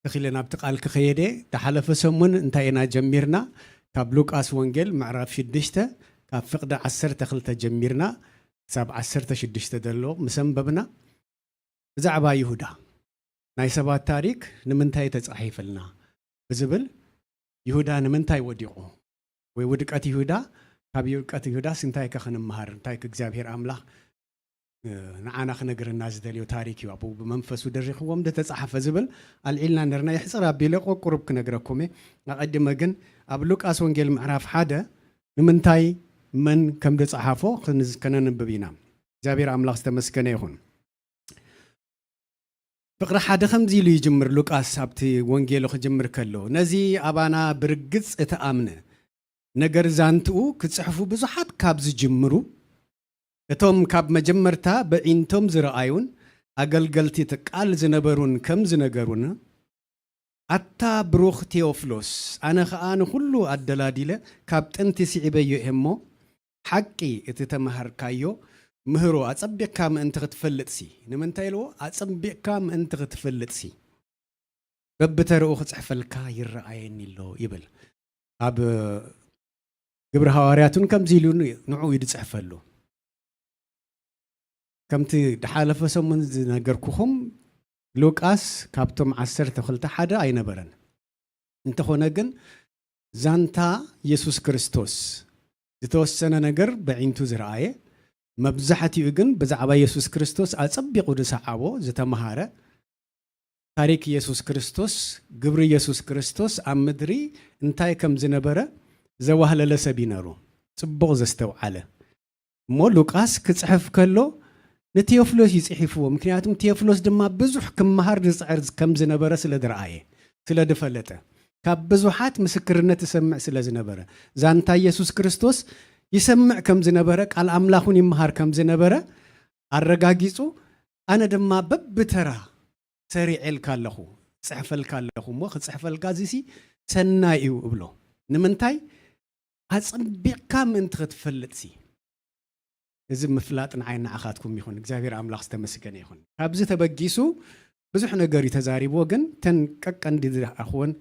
ተኺለ ናብቲ ቃል ክኸየደ፣ ዝሓለፈ ሰሙን እንታይ ኢና ጀሚርና? ካብ ሉቃስ ወንጌል ምዕራፍ ሽዱሽተ፣ ካብ ፍቕዲ ዓሰርተ ክልተ ጀሚርና ክሳብ ዓሰርተ ሽዱሽተ ዘሎ ምስ ኣንበብና፣ ብዛዕባ ይሁዳ ናይ ሰባት ታሪክ ንምንታይ ተጻሒፈልና ብዝብል፣ ይሁዳ ንምንታይ ወዲቑ ወይ ውድቀት ይሁዳ፣ ካብ ውድቀት ይሁዳስ እንታይ ከ ክንመሃር፣ እንታይ ከ እግዚኣብሔር ኣምላኽ ንዓና ክነግረና ዝደልዮ ታሪክ እዩ፣ ኣብኡ ብመንፈሱ ደሪኽዎም ዝተጻሓፈ ዝብል ኣልዒልና ነርና። የሕጽር ኣቢለ ቁሩብ ክነግረኩም እየ። ኣቐድመ ግን ኣብ ሉቃስ ወንጌል ምዕራፍ ሓደ ንምንታይ መን ከም ዝጸሓፎ ክንዝ-፣ ከነንብብ ኢና። እግዚኣብሔር ኣምላኽ ዝተመስገነ ይኹን። ፍቕሪ ሓደ ከምዚ ኢሉ ይጅምር። ሉቃስ ኣብቲ ወንጌሉ ክጅምር ከሎ፣ ነዚ ኣባና ብርግጽ እተኣምነ ነገር ዛንትኡ ክጽሕፉ ብዙሓት ካብ ዝጅምሩ፣ እቶም ካብ መጀመርታ በዒንቶም ዝረኣዩን ኣገልገልቲ እቲ ቃል ዝነበሩን ከም ዝነገሩን፣ ኣታ ብሩኽ ቴዎፍሎስ፣ ኣነ ኸኣ ንኹሉ ኣደላዲለ ካብ ጥንቲ ስዒበዮ እየ እሞ፣ ሓቂ እቲ ተማሃርካዮ ምህሮ ኣጸቢቕካ ምእንቲ ክትፈልጥሲ። ንምንታይ ኢልዎ? ኣጸቢቕካ ምእንቲ ክትፈልጥሲ በብተርኡ ክጽሕፈልካ ይረኣየኒ ኣሎ ይብል። ኣብ ግብሪ ሃዋርያት እውን ከምዚ ኢሉ ንዕኡ እዩ ዝጽሕፈሉ። ከምቲ ድሓለፈ ሰሙን ዝነገርኩኹም፣ ሉቃስ ካብቶም ዓሰርተ ክልተ ሓደ ኣይነበረን። እንተኾነ ግን ዛንታ የሱስ ክርስቶስ ዝተወሰነ ነገር በዒንቱ ዝረኣየ፣ መብዛሕትኡ ግን ብዛዕባ የሱስ ክርስቶስ ኣጸቢቑ ዝሰዓቦ፣ ዝተመሃረ፣ ታሪክ የሱስ ክርስቶስ፣ ግብሪ የሱስ ክርስቶስ ኣብ ምድሪ እንታይ ከም ዝነበረ ዘዋህለለ ሰብ እዩ ነሩ። ጽቡቕ ዘስተውዓለ። እሞ ሉቃስ ክጽሕፍ ከሎ ንቴዎፍሎስ እዩ ጽሒፍዎ። ምክንያቱም ቴዎፍሎስ ድማ ብዙሕ ክመሃር ዝጽዕር ከም ዝነበረ ስለ ዝረኣየ፣ ስለ ዝፈለጠ፣ ካብ ብዙሓት ምስክርነት ዝሰምዕ ስለ ዝነበረ፣ ዛንታ የሱስ ክርስቶስ ይሰምዕ ከም ዝነበረ፣ ቃል ኣምላኽ እውን ይመሃር ከም ዝነበረ ኣረጋጊጹ፣ ኣነ ድማ በብተራ ሰሪዐልካ ኣለኹ፣ ጽሕፈልካ ኣለኹ እሞ፣ ክጽሕፈልካ እዚሲ ሰናይ እዩ እብሎ። ንምንታይ? ኣጸቢቕካ ምእንቲ ክትፈልጥሲ። እዚ ምፍላጥ ንዓይ ንዓኻትኩም ይኹን። እግዚኣብሔር ኣምላኽ ዝተመስገነ ይኹን። ካብዚ ተበጊሱ ብዙሕ ነገር እዩ ተዛሪብዎ፣ ግን ተን ቀቀንዲ ዝኣኽወን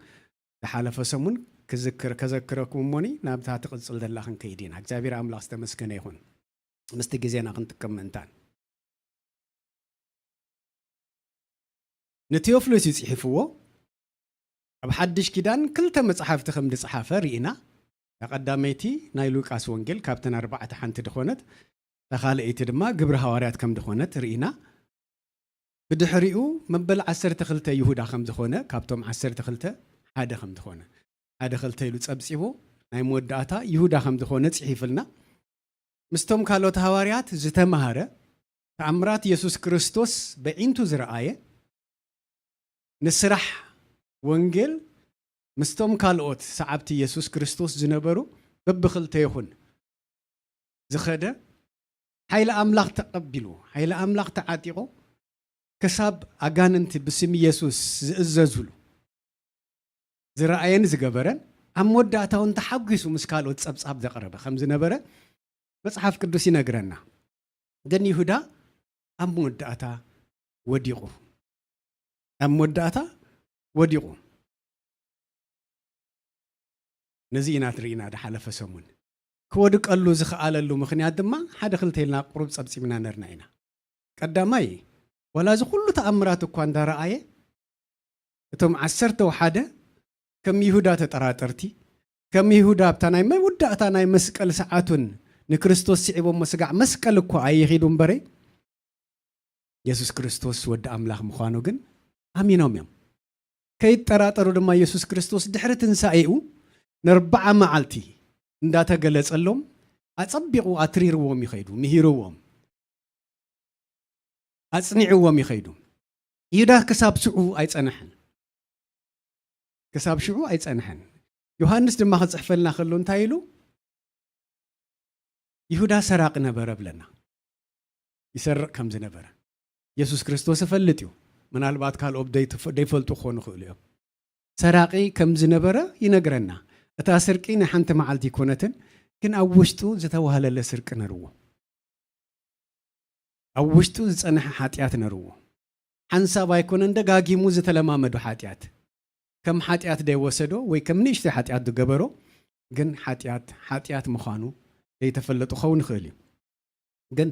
ዝሓለፈ ሰሙን ክዝክር፣ ከዘክረኩም እሞኒ ናብታ ትቕጽል ዘላ ክንከይድ ኢና። እግዚኣብሔር ኣምላኽ ዝተመስገነ ይኹን። ምስቲ ግዜና ክንጥቀም ምእንታን። ንቴዎፍሎስ እዩ ጽሒፍዎ። ኣብ ሓድሽ ኪዳን ክልተ መጽሓፍቲ ከም ዝጸሓፈ ርኢና። እታ ቀዳመይቲ ናይ ሉቃስ ወንጌል ካብተን ኣርባዕተ ሓንቲ ዝኾነት፣ እታ ካልኣይቲ ድማ ግብሪ ሃዋርያት ከም ዝኾነት ርኢና። ብድሕሪኡ መበል ዓሰርተ ክልተ ይሁዳ ከም ዝኾነ፣ ካብቶም ዓሰርተ ክልተ ሓደ ከም ዝኾነ፣ ሓደ ክልተ ኢሉ ጸብጺቡ ናይ መወዳእታ ይሁዳ ከም ዝኾነ ጽሒፍልና። ምስቶም ካልኦት ሃዋርያት ዝተማሃረ፣ ተኣምራት የሱስ ክርስቶስ በዒንቱ ዝረኣየ፣ ንስራሕ ወንጌል ምስቶም ካልኦት ሰዓብቲ የሱስ ክርስቶስ ዝነበሩ በብኽልተ ይኹን ዝኸደ፣ ሓይሊ ኣምላኽ ተቐቢሉ፣ ሓይሊ ኣምላኽ ተዓጢቑ፣ ክሳብ ኣጋንንቲ ብስም የሱስ ዝእዘዙሉ ዝረኣየን ዝገበረን፣ ኣብ መወዳእታ እውን ተሓጒሱ ምስ ካልኦት ጸብጻብ ዘቕረበ ከም ዝነበረ መጽሓፍ ቅዱስ ይነግረና። ግን ይሁዳ ኣብ መወዳእታ ወዲቑ። ኣብ መወዳእታ ወዲቑ። ነዚ ኢና ትርኢና ድሓለፈ ሰሙን። ክወድቀሉ ዝኸኣለሉ ምኽንያት ድማ ሓደ ክልተ ኢልና ቁሩብ ጸብጺብና ነርና ኢና። ቀዳማይ፣ ዋላ እዚ ኩሉ ተኣምራት እኳ እንዳረኣየ፣ እቶም ዓሰርተ ወሓደ ከም ይሁዳ ተጠራጠርቲ፣ ከም ይሁዳ ኣብታ ናይ መወዳእታ ናይ መስቀል ሰዓቱን ንክርስቶስ ስዒቦሞ ስጋዕ መስቀል እኳ ኣይኺዱ እምበረ፣ የሱስ ክርስቶስ ወዲ ኣምላኽ ምዃኑ ግን ኣሚኖም እዮም። ከይጠራጠሩ ድማ የሱስ ክርስቶስ ድሕሪ ትንሳኤኡ ንኣርብዓ መዓልቲ እንዳተገለጸሎም ኣጸቢቑ ኣትሪርዎም ይኸይዱ፣ ምሂርዎም፣ ኣጽኒዕዎም ይኸይዱ። ይሁዳ ክሳብ ሽዑ ኣይጸንሐን። ክሳብ ሽዑ ኣይጸንሐን። ዮሃንስ ድማ ክጽሕፈልና ከሎ እንታይ ኢሉ? ይሁዳ ሰራቂ ነበረ ብለና። ይሰርቕ ከም ዝነበረ የሱስ ክርስቶስ ይፈልጥ እዩ። ምናልባት ካልኦት ደይትፈ-፣ ደይፈልጡ ክኾኑ ይኽእሉ እዮም። ሰራቂ ከም ዝነበረ ይነግረና። እታ ስርቂ ናይ ሓንቲ መዓልቲ ኣይኮነትን፣ ግን ኣብ ውሽጡ ዝተዋህለለ ስርቂ ነርዎ። ኣብ ውሽጡ ዝጸንሐ ሓጢኣት ነርዎ። ሓንሳብ ኣይኮነን ደጋጊሙ ዝተለማመዶ ሓጢኣት። ከም ሓጢኣት ዘይወሰዶ ወይ ከም ንእሽተይ ሓጢኣት ዝገበሮ፣ ግን ሓጢኣት ሓጢኣት ምዃኑ ዘይተፈለጡ ክኸውን ይኽእል እዩ። ግን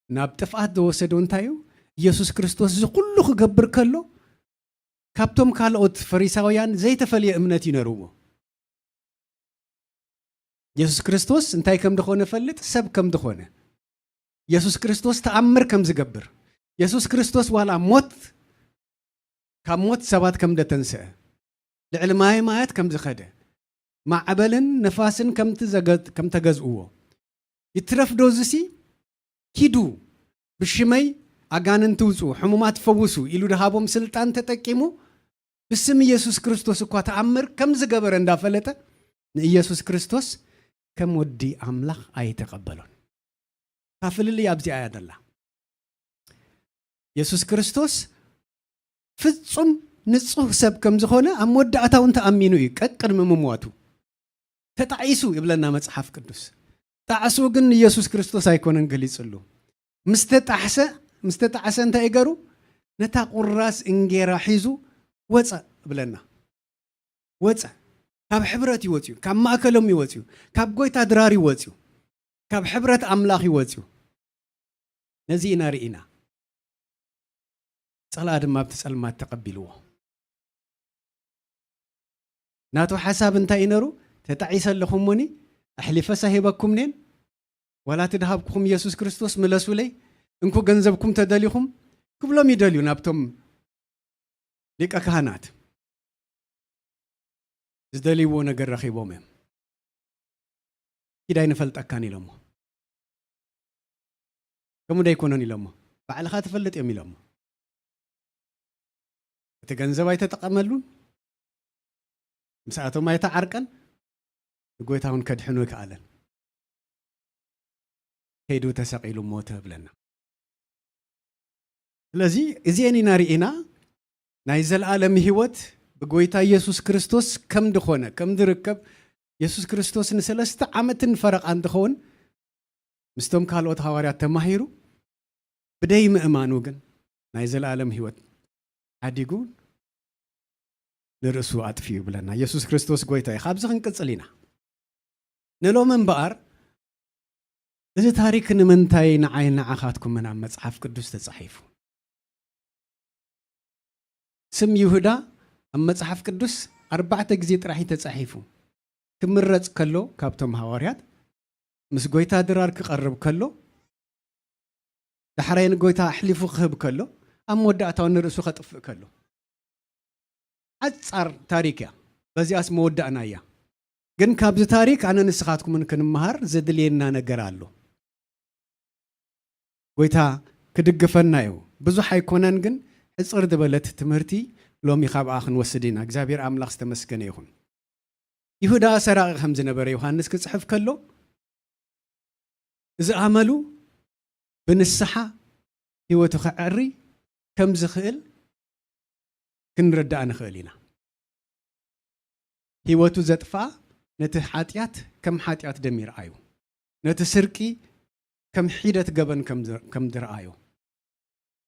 ናብ ጥፍኣት ዘወሰዶ እንታይ እዩ? ኢየሱስ ክርስቶስ እዚ ኩሉ ክገብር ከሎ ካብቶም ካልኦት ፈሪሳውያን ዘይተፈልየ እምነት እዩ ነርዎ። የሱስ ክርስቶስ እንታይ ከም ዝኾነ ፈልጥ፣ ሰብ ከም ዝኾነ፣ የሱስ ክርስቶስ ተኣምር ከም ዝገብር፣ የሱስ ክርስቶስ ዋላ ሞት፣ ካብ ሞት ሰባት ከም ደተንስአ፣ ልዕሊ ማየ ማያት ከም ዝኸደ፣ ማዕበልን ነፋስን ከምቲ ዘገ-፣ ከም ተገዝእዎ፣ ይትረፍ ዶ እዚሲ? ኪዱ ብሽመይ ኣጋንንቲ ውፅኡ፣ ሕሙማት ፈውሱ ኢሉ ድሃቦም ስልጣን ተጠቂሙ ብስም ኢየሱስ ክርስቶስ እኳ ተኣምር ከም ዝገበረ እንዳፈለጠ ንኢየሱስ ክርስቶስ ከም ወዲ ኣምላኽ ኣይተቐበሎን። እታ ፍልልይ ኣብዚኣ እያ ዘላ። የሱስ ክርስቶስ ፍጹም ንጹህ ሰብ ከም ዝኾነ ኣብ መወዳእታ እውን ተኣሚኑ እዩ። ቀቅድሚ ምሟቱ ተጣዒሱ ይብለና መጽሓፍ ቅዱስ። ጣዕሱ ግን ንየሱስ ክርስቶስ ኣይኮነን ገሊጽሉ። ምስ ተጣሕሰ፣ ምስ ተጣዕሰ እንታይ ይገሩ? ነታ ቁራስ እንጌራ ሒዙ ወጸ ይብለና። ወጸ። ካብ ሕብረት እዩ ወጺኡ፣ ካብ ማእከሎም እዩ ወጺኡ፣ ካብ ጎይታ ድራር እዩ ወጺኡ፣ ካብ ሕብረት ኣምላኽ እዩ ወጺኡ። ነዚ ኢና ርኢና። ጸላእ ድማ ኣብቲ ጸልማት ተቐቢልዎ። ናቱ ሓሳብ እንታይ እዩ ነሩ? ተጣዒሰ ኣለኹ እሞኒ፣ ኣሕሊፈስ ኣይህበኩምኔን፣ ዋላ እቲ ድሃብኩኹም ኢየሱስ ክርስቶስ ምለሱለይ፣ እንኩ ገንዘብኩም ተደሊኹም፣ ክብሎም ይደልዩ ናብቶም ሊቀ ካህናት። ዝደልይዎ ነገር ረኺቦም እዮም። ኪድ ኣይንፈልጠካን ኢሎሞ። ከምኡ ዶ ኣይኮነን ኢሎሞ። ባዕልኻ ትፈልጥ እዮም ኢሎሞ። እቲ ገንዘብ ኣይተጠቐመሉን፣ ምስኣቶም ኣይተዓርቀን፣ ንጎይታ እውን ከድሕኑ ኣይከኣለን። ከይዱ ተሰቒሉ ሞተ ብለና። ስለዚ እዚኤን ኢና ርኢና ናይ ዘለኣለም ህይወት ብጎይታ ኢየሱስ ክርስቶስ ከም ድኾነ፣ ከም ድርከብ፣ ኢየሱስ ክርስቶስ ንሰለስተ ዓመትን ፈረቓን ድኸውን ምስቶም ካልኦት ሃዋርያት ተማሂሩ፣ ብደይ ምእማኑ ግን ናይ ዘለኣለም ህይወት ሓዲጉ ንርእሱ ኣጥፊኡ ይብለና። ኢየሱስ ክርስቶስ ጎይታ እዩ። ካብዚ ክንቅጽል ኢና። ንሎሚ እምበኣር፣ እዚ ታሪክ ንምንታይ ንዓይ ንዓኻትኩምን ኣብ መጽሓፍ ቅዱስ ተጻሒፉ? ስም ይሁዳ ኣብ መጽሓፍ ቅዱስ ኣርባዕተ ግዜ ጥራሕ እዩ ተጻሒፉ። ክምረጽ ከሎ ካብቶም ሃዋርያት፣ ምስ ጎይታ ድራር ክቐርብ ከሎ፣ ዳሕራይ ንጎይታ ኣሕሊፉ ክህብ ከሎ፣ ኣብ መወዳእታውን ንርእሱ ከጥፍእ ከሎ። ሓጻር ታሪክ እያ። በዚኣስ መወዳእና እያ። ግን ካብዚ ታሪክ ኣነ ንስኻትኩምን ክንመሃር ዘድልየና ነገር ኣሎ። ጎይታ ክድግፈና እዩ። ብዙሕ ኣይኮነን፣ ግን ሕጽር ዝበለት ትምህርቲ ሎሚ ካብኣ ክንወስድ ኢና። እግዚኣብሔር ኣምላኽ ዝተመስገነ ይኹን። ይሁዳ ሰራቒ ከም ዝነበረ ዮሃንስ ክጽሕፍ ከሎ፣ እዚ ኣመሉ ብንስሓ ህይወቱ ከዐሪ ከም ዝኽእል ክንርዳእ ንኽእል ኢና። ህይወቱ ዘጥፍኣ ነቲ ሓጢኣት ከም ሓጢኣት ደም ይርኣዩ፣ ነቲ ስርቂ ከም ሒደት ገበን ከም ዝ-፣ ከም ዝረኣዮ።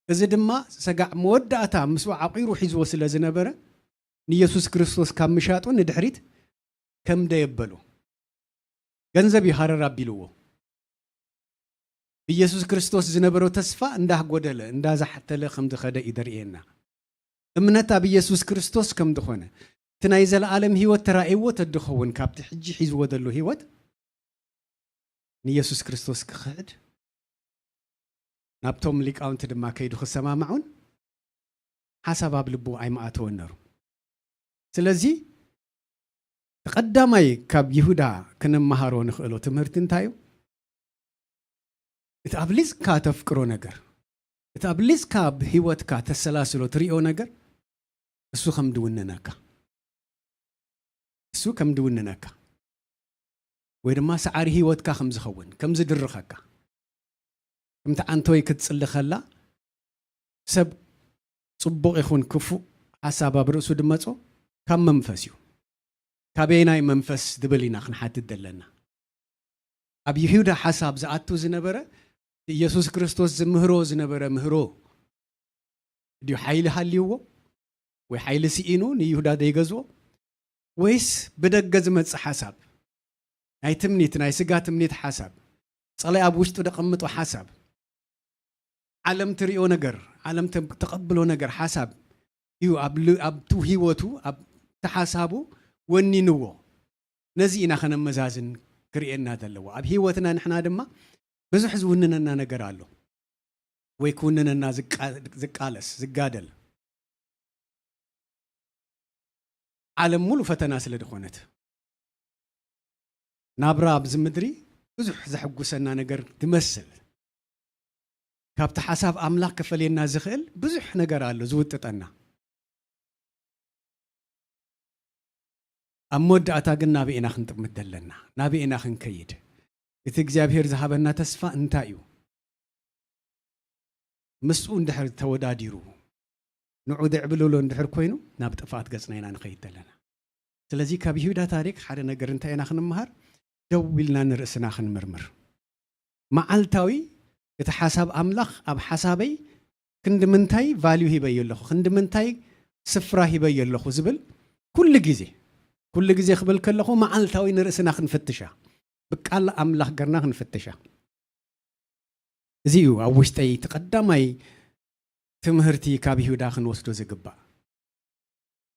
እዚ ድማ ሰጋዕ መወዳእታ ምስኡ ዓቒሩ ሒዝዎ ስለ ዝነበረ፣ ንየሱስ ክርስቶስ ካብ ምሻጡ ንድሕሪት ከም ደየበሉ፣ ገንዘብ እዩ ሃረር ኣቢልዎ። ብኢየሱስ ክርስቶስ ዝነበሮ ተስፋ እንዳጎደለ፣ እንዳዛሕተለ ከም ዝኸደ እዩ ዘርእየና። እምነት ኣብ ኢየሱስ ክርስቶስ ከም ዝኾነ፣ እቲ ናይ ዘለኣለም ህይወት ተራእይዎ ተድኸውን፣ ካብቲ ሕጂ ሒዝዎ ዘሎ ህይወት ንኢየሱስ ክርስቶስ ክኽሕድ፣ ናብቶም ሊቃውንቲ ድማ ከይዱ ክሰማማዑን ሓሳብ ኣብ ልቡ ኣይመኣተወን ነሩ። ስለዚ፣ እቲ ቀዳማይ ካብ ይሁዳ ክንመሃሮ ንኽእሎ ትምህርቲ እንታይ እዩ? እቲ ኣብሊጽካ ተፍቅሮ ነገር፣ እቲ ኣብሊጽካ ኣብ ህይወትካ ተሰላስሎ ትሪኦ ነገር፣ እሱ ከም ድውንነካ፣ እሱ ከም ድውንነካ፣ ወይ ድማ ሰዓሪ ህይወትካ ከም ዝኸውን፣ ከም ዝድርኸካ፣ ከምቲ ዓንቶይ ክትጽሊ ከላ፣ ሰብ ጽቡቕ ይኹን ክፉእ ሓሳብ ኣብ ርእሱ ድመጾ ካብ መንፈስ እዩ። ካበየናይ መንፈስ ድብል ኢና ክንሓትት ዘለና። ኣብ ይሁዳ ሓሳብ ዝኣቱ ዝነበረ፣ ኢየሱስ ክርስቶስ ዝምህሮ ዝነበረ ምህሮ ድዩ ሓይሊ ሃልይዎ? ወይ ሓይሊ ስኢኑ ንይሁዳ ዘይገዝኦ፣ ወይስ ብደገ ዝመጽእ ሓሳብ፣ ናይ ትምኒት፣ ናይ ስጋ ትምኒት ሓሳብ፣ ጸላይ ኣብ ውሽጡ ደቐምጦ ሓሳብ፣ ዓለም ትሪኦ ነገር፣ ዓለም ተ-፣ ተቐብሎ ነገር ሓሳብ እዩ ኣብ ል-፣ ኣብቲ ህይወቱ፣ ኣብቲ ሓሳቡ ወኒንዎ። ነዚ ኢና ከነመዛዝን ክርእየና ዘለዎ። ኣብ ህይወትና ንሕና ድማ ብዙሕ ዝውንነና ነገር ኣሎ። ወይ ክውንነና ዝቃ-፣ ዝቃለስ፣ ዝጋደል። ዓለም ሙሉ ፈተና ስለ ዝኾነት። ናብራ ኣብዚ ምድሪ ብዙሕ ዘሕጉሰና ነገር ዝመስል። ካብቲ ሓሳብ ኣምላኽ ክፈልየና ዝኽእል ብዙሕ ነገር ኣሎ ዝውጥጠና። ኣብ መወዳእታ ግን ናበይ ኢና ክንጥምት ዘለና? ናበይ ኢና ክንከይድ? እቲ እግዚኣብሔር ዝሃበና ተስፋ እንታይ እዩ? ምስኡ እንድሕር ተወዳዲሩ፣ ንዑ ዘዕብልሎ እንድሕር ኮይኑ፣ ናብ ጥፍኣት ገጽና ኢና ንኸይድ ዘለና። ስለዚ ካብ ይሁዳ ታሪክ ሓደ ነገር እንታይ ኢና ክንምሃር? ደው ኢልና ንርእስና ክንምርምር። መዓልታዊ እቲ ሓሳብ ኣምላኽ ኣብ ሓሳበይ ክንዲ ምንታይ ቫልዩ ሂበዮ ኣለኹ፣ ክንዲ ምንታይ ስፍራ ሂበዮ ኣለኹ ዝብል ኩሉ ግዜ፣ ኩሉ ግዜ ክብል ከለኹ መዓልታዊ ንርእስና ክንፍትሻ፣ ብቃል ኣምላኽ ገርና ክንፍትሻ። እዚ እዩ ኣብ ውሽጠይ እቲ ቀዳማይ ትምህርቲ ካብ ይሁዳ ክንወስዶ ዝግባእ።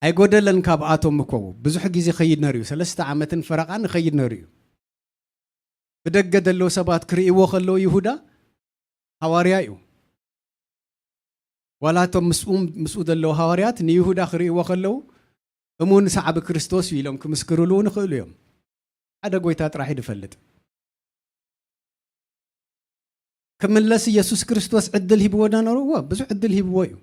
ኣይጎደለን ካብኣቶም እኮ ብዙሕ ግዜ ኸይድ ነሩ እዩ። ሰለስተ ዓመትን ፈረቓን ኸይድ ነሩ እዩ። ብደገ ዘለዉ ሰባት ክርእይዎ ከለዉ ይሁዳ ሃዋርያ እዩ። ዋላ እቶም ምስኡ፣ ምስኡ ዘለዉ ሃዋርያት ንይሁዳ ክርእይዎ ከለዉ እሙን ሰዓቢ ክርስቶስ እዩ ኢሎም ክምስክርሉ እውን ይኽእሉ እዮም። ሓደ ጎይታ ጥራሕ እዩ ዝፈልጥ። ክምለስ ኢየሱስ ክርስቶስ ዕድል ሂብዎ ዶ ነሩ? እወ፣ ብዙሕ ዕድል ሂብዎ እዩ።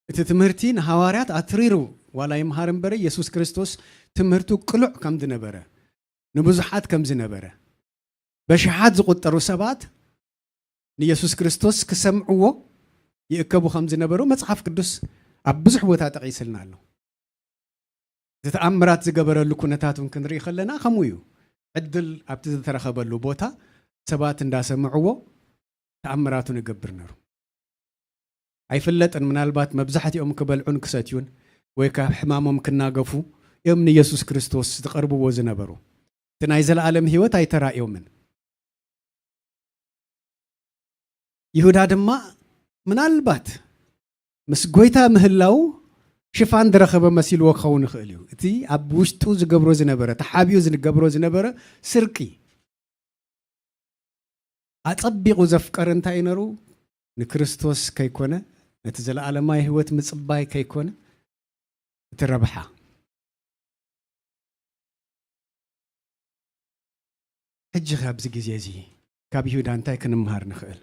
እቲ ትምህርቲ ንሃዋርያት ኣትሪሩ ዋላ ይምሃር እምበር፣ ኢየሱስ ክርስቶስ ትምህርቱ ቅሉዕ ከም ዝነበረ፣ ንብዙሓት ከም ዝነበረ፣ በሽሓት ዝቑጠሩ ሰባት ንኢየሱስ ክርስቶስ ክሰምዕዎ ይእከቡ ከም ዝነበሩ መጽሓፍ ቅዱስ ኣብ ብዙሕ ቦታ ጠቒስልና ኣሎ። እቲ ተኣምራት ዝገበረሉ ኩነታት እውን ክንርኢ ከለና ከምኡ እዩ። ዕድል ኣብቲ ዝተረኸበሉ ቦታ ሰባት እንዳሰምዕዎ ተኣምራቱ ንገብር ነሩ። ኣይፍለጥን፣ ምናልባት መብዛሕትኦም ክበልዑን ክሰትዩን ወይ ካብ ሕማሞም ክናገፉ እዮም ንኢየሱስ ክርስቶስ ዝቐርብዎ ዝነበሩ። እቲ ናይ ዘለኣለም ህይወት ኣይተራእዮምን። ይሁዳ ድማ ምናልባት ምስ ጎይታ ምህላው ሽፋን ዝረኸበ መሲልዎ ክኸውን ይኽእል እዩ። እቲ ኣብ ውሽጡ ዝገብሮ ዝነበረ፣ ተሓቢኡ ዝገብሮ ዝነበረ ስርቂ ኣጸቢቑ ዘፍቀረ እንታይ እዩ ነሩ? ንክርስቶስ ከይኮነ፣ ነቲ ዘለኣለማዊ ህይወት ምጽባይ ከይኮነ፣ እቲ ረብሓ። ሕጂ ኣብዚ ግዜ እዚ ካብ ይሁዳ እንታይ ክንምሃር ንኽእል?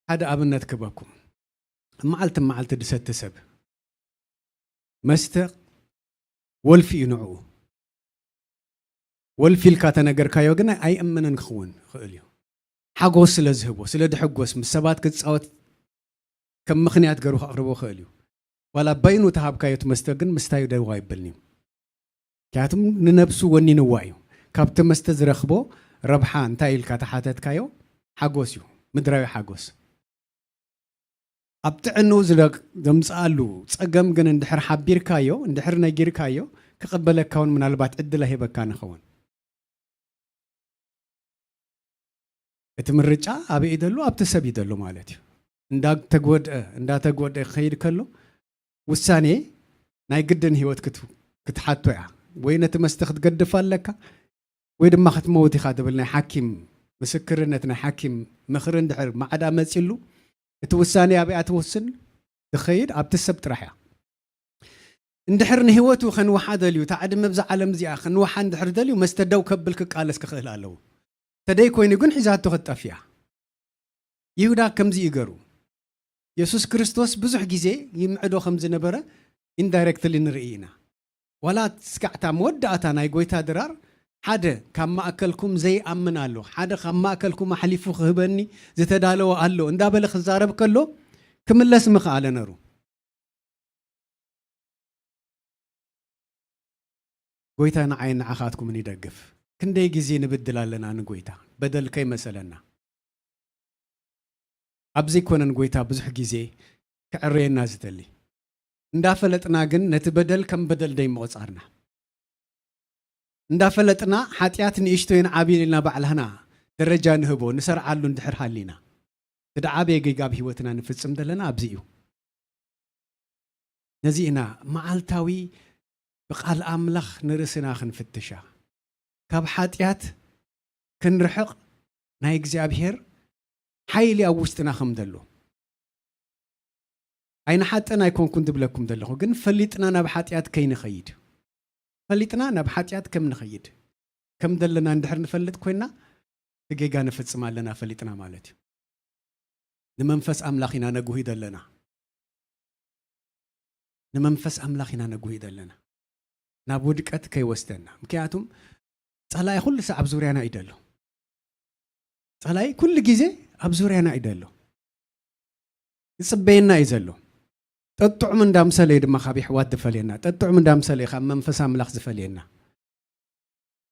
ሓደ ኣብነት ክበኩም። መዓልቲ መዓልቲ ድሰቲ ሰብ መስተ ወልፊ እዩ ንዕኡ። ወልፊ ኢልካ ተነገርካዮ ግን ኣይእምንን ክኸውን ይኽእል እዩ። ሓጎስ ስለ ዝህቦ፣ ስለ ድሕጎስ፣ ምስ ሰባት ክጻወት ከም ምኽንያት ገሩ ከቕርቦ ይኽእል እዩ። ዋላ በይኑ ተሃብካዮ እቲ መስተ ግን ምስታዩ ደው ኣይብልን እዩ። ምክንያቱም ንነብሱ ወኒንዋ እዩ። ካብቲ መስተ ዝረኽቦ ረብሓ እንታይ ኢልካ ተሓተትካዮ? ሓጎስ እዩ፣ ምድራዊ ሓጎስ። ኣብ ጥዕንኡ ዝለ-፣ ዘምጽኣሉ ጸገም ግን እንድሕር ሓቢርካዮ፣ እንድሕር ነጊርካዮ፣ ክቕበለካ እውን ምናልባት ዕድል ኣይህበካን ይኸውን። እቲ ምርጫ ኣበይ እዩ ዘሎ? ኣብቲ ሰብ እዩ ዘሎ ማለት እዩ። እንዳተጎድአ፣ እንዳተጎድአ ክኸይድ ከሎ፣ ውሳኔ ናይ ግድን ህይወት ክት-፣ ክትሓቶ እያ። ወይ ነቲ መስተ ክትገድፍ ኣለካ፣ ወይ ድማ ክትመውት ኢኻ ትብል ናይ ሓኪም ምስክርነት፣ ናይ ሓኪም ምኽሪ እንድሕር ማዕዳ መጺሉ፣ እቲ ውሳኔ ኣበይ ትወስን ትኸይድ ኣብቲ ሰብ ጥራሕ እያ። እንድሕር ንህይወቱ ከንውሓ ደልዩ፣ እታ ዕድመ ብዛ ዓለም እዚኣ ከንውሓ እንድሕር ደልዩ፣ መስተ ደው ከብል ክቃለስ ክኽእል ኣለዎ። ተደይ ኮይኑ ግን ሒዛቶ ክትጠፍያ። ይሁዳ ከምዚ እዩ ገሩ። የሱስ ክርስቶስ ብዙሕ ግዜ ይምዕዶ ከም ዝነበረ ኢንዳይረክትሊ ንርኢ ኢና። ዋላ እስካዕ እታ መወዳእታ ናይ ጎይታ ድራር፣ "ሓደ ካብ ማእከልኩም ዘይኣምን ኣሎ፣ ሓደ ካብ ማእከልኩም ኣሕሊፉ ክህበኒ ዝተዳለወ ኣሎ" እንዳበለ ክዛረብ ከሎ፣ ክምለስ ምኽኣለ ነሩ። ጎይታ ንዓይን ንዓኻትኩምን ይደግፍ። ክንደይ ግዜ ንብድል ኣለና ንጎይታ፣ በደል ከይመሰለና። ኣብ ዘይኮነን ጎይታ ብዙሕ ግዜ ክዕረየና ዝደሊ። እንዳፈለጥና ግን ነቲ በደል ከም በደል ደይ ምቑጻርና። እንዳፈለጥና ሓጢኣት ንእሽቶይን ዓብይን ኢልና ባዕላህና ደረጃ ንህቦ፣ ንሰርዓሉ እንድሕር ሃሊና። እቲ ደዓበየ ጌጋ ኣብ ህይወትና ንፍጽም ዘለና ኣብዚ እዩ። ነዚ ኢና መዓልታዊ ብቃል ኣምላኽ ንርእስና ክንፍትሻ። ካብ ሓጢኣት ክንርሕቕ ናይ እግዚኣብሔር ሓይሊ ኣብ ውሽጥና ከም ዘሎ። ኣይንሓጥን ኣይኮንኩን ዝብለኩም ዘለኹ፣ ግን ፈሊጥና ናብ ሓጢኣት ከይንኸይድ። ፈሊጥና ናብ ሓጢኣት ከም ንኸይድ። ከም ዘለና እንድሕር ንፈልጥ ኮይንና፣ እቲ ጌጋ ንፍጽም ኣለና ፈሊጥና ማለት እዩ። ንመንፈስ ኣምላኽ ኢና ነጉሂ ዘለና። ንመንፈስ ኣምላኽ ኢና ነጉሂ ዘለና። ናብ ውድቀት ከይወስደና። ምክንያቱም ጸላኢ ኩሉ ሳዕ ኣብ ዙርያና እዩ ዘሎ። ጸላኢ ኩሉ ግዜ ኣብ ዙርያና እዩ ዘሎ። ይጽበየና እዩ ዘሎ። ጠጥዑም እንዳምሰለ እዩ ድማ ካብ የሕዋት ዝፈልየና። ጠጥዑም እንዳምሰለ እዩ ካብ መንፈስ ኣምላኽ ዝፈልየና።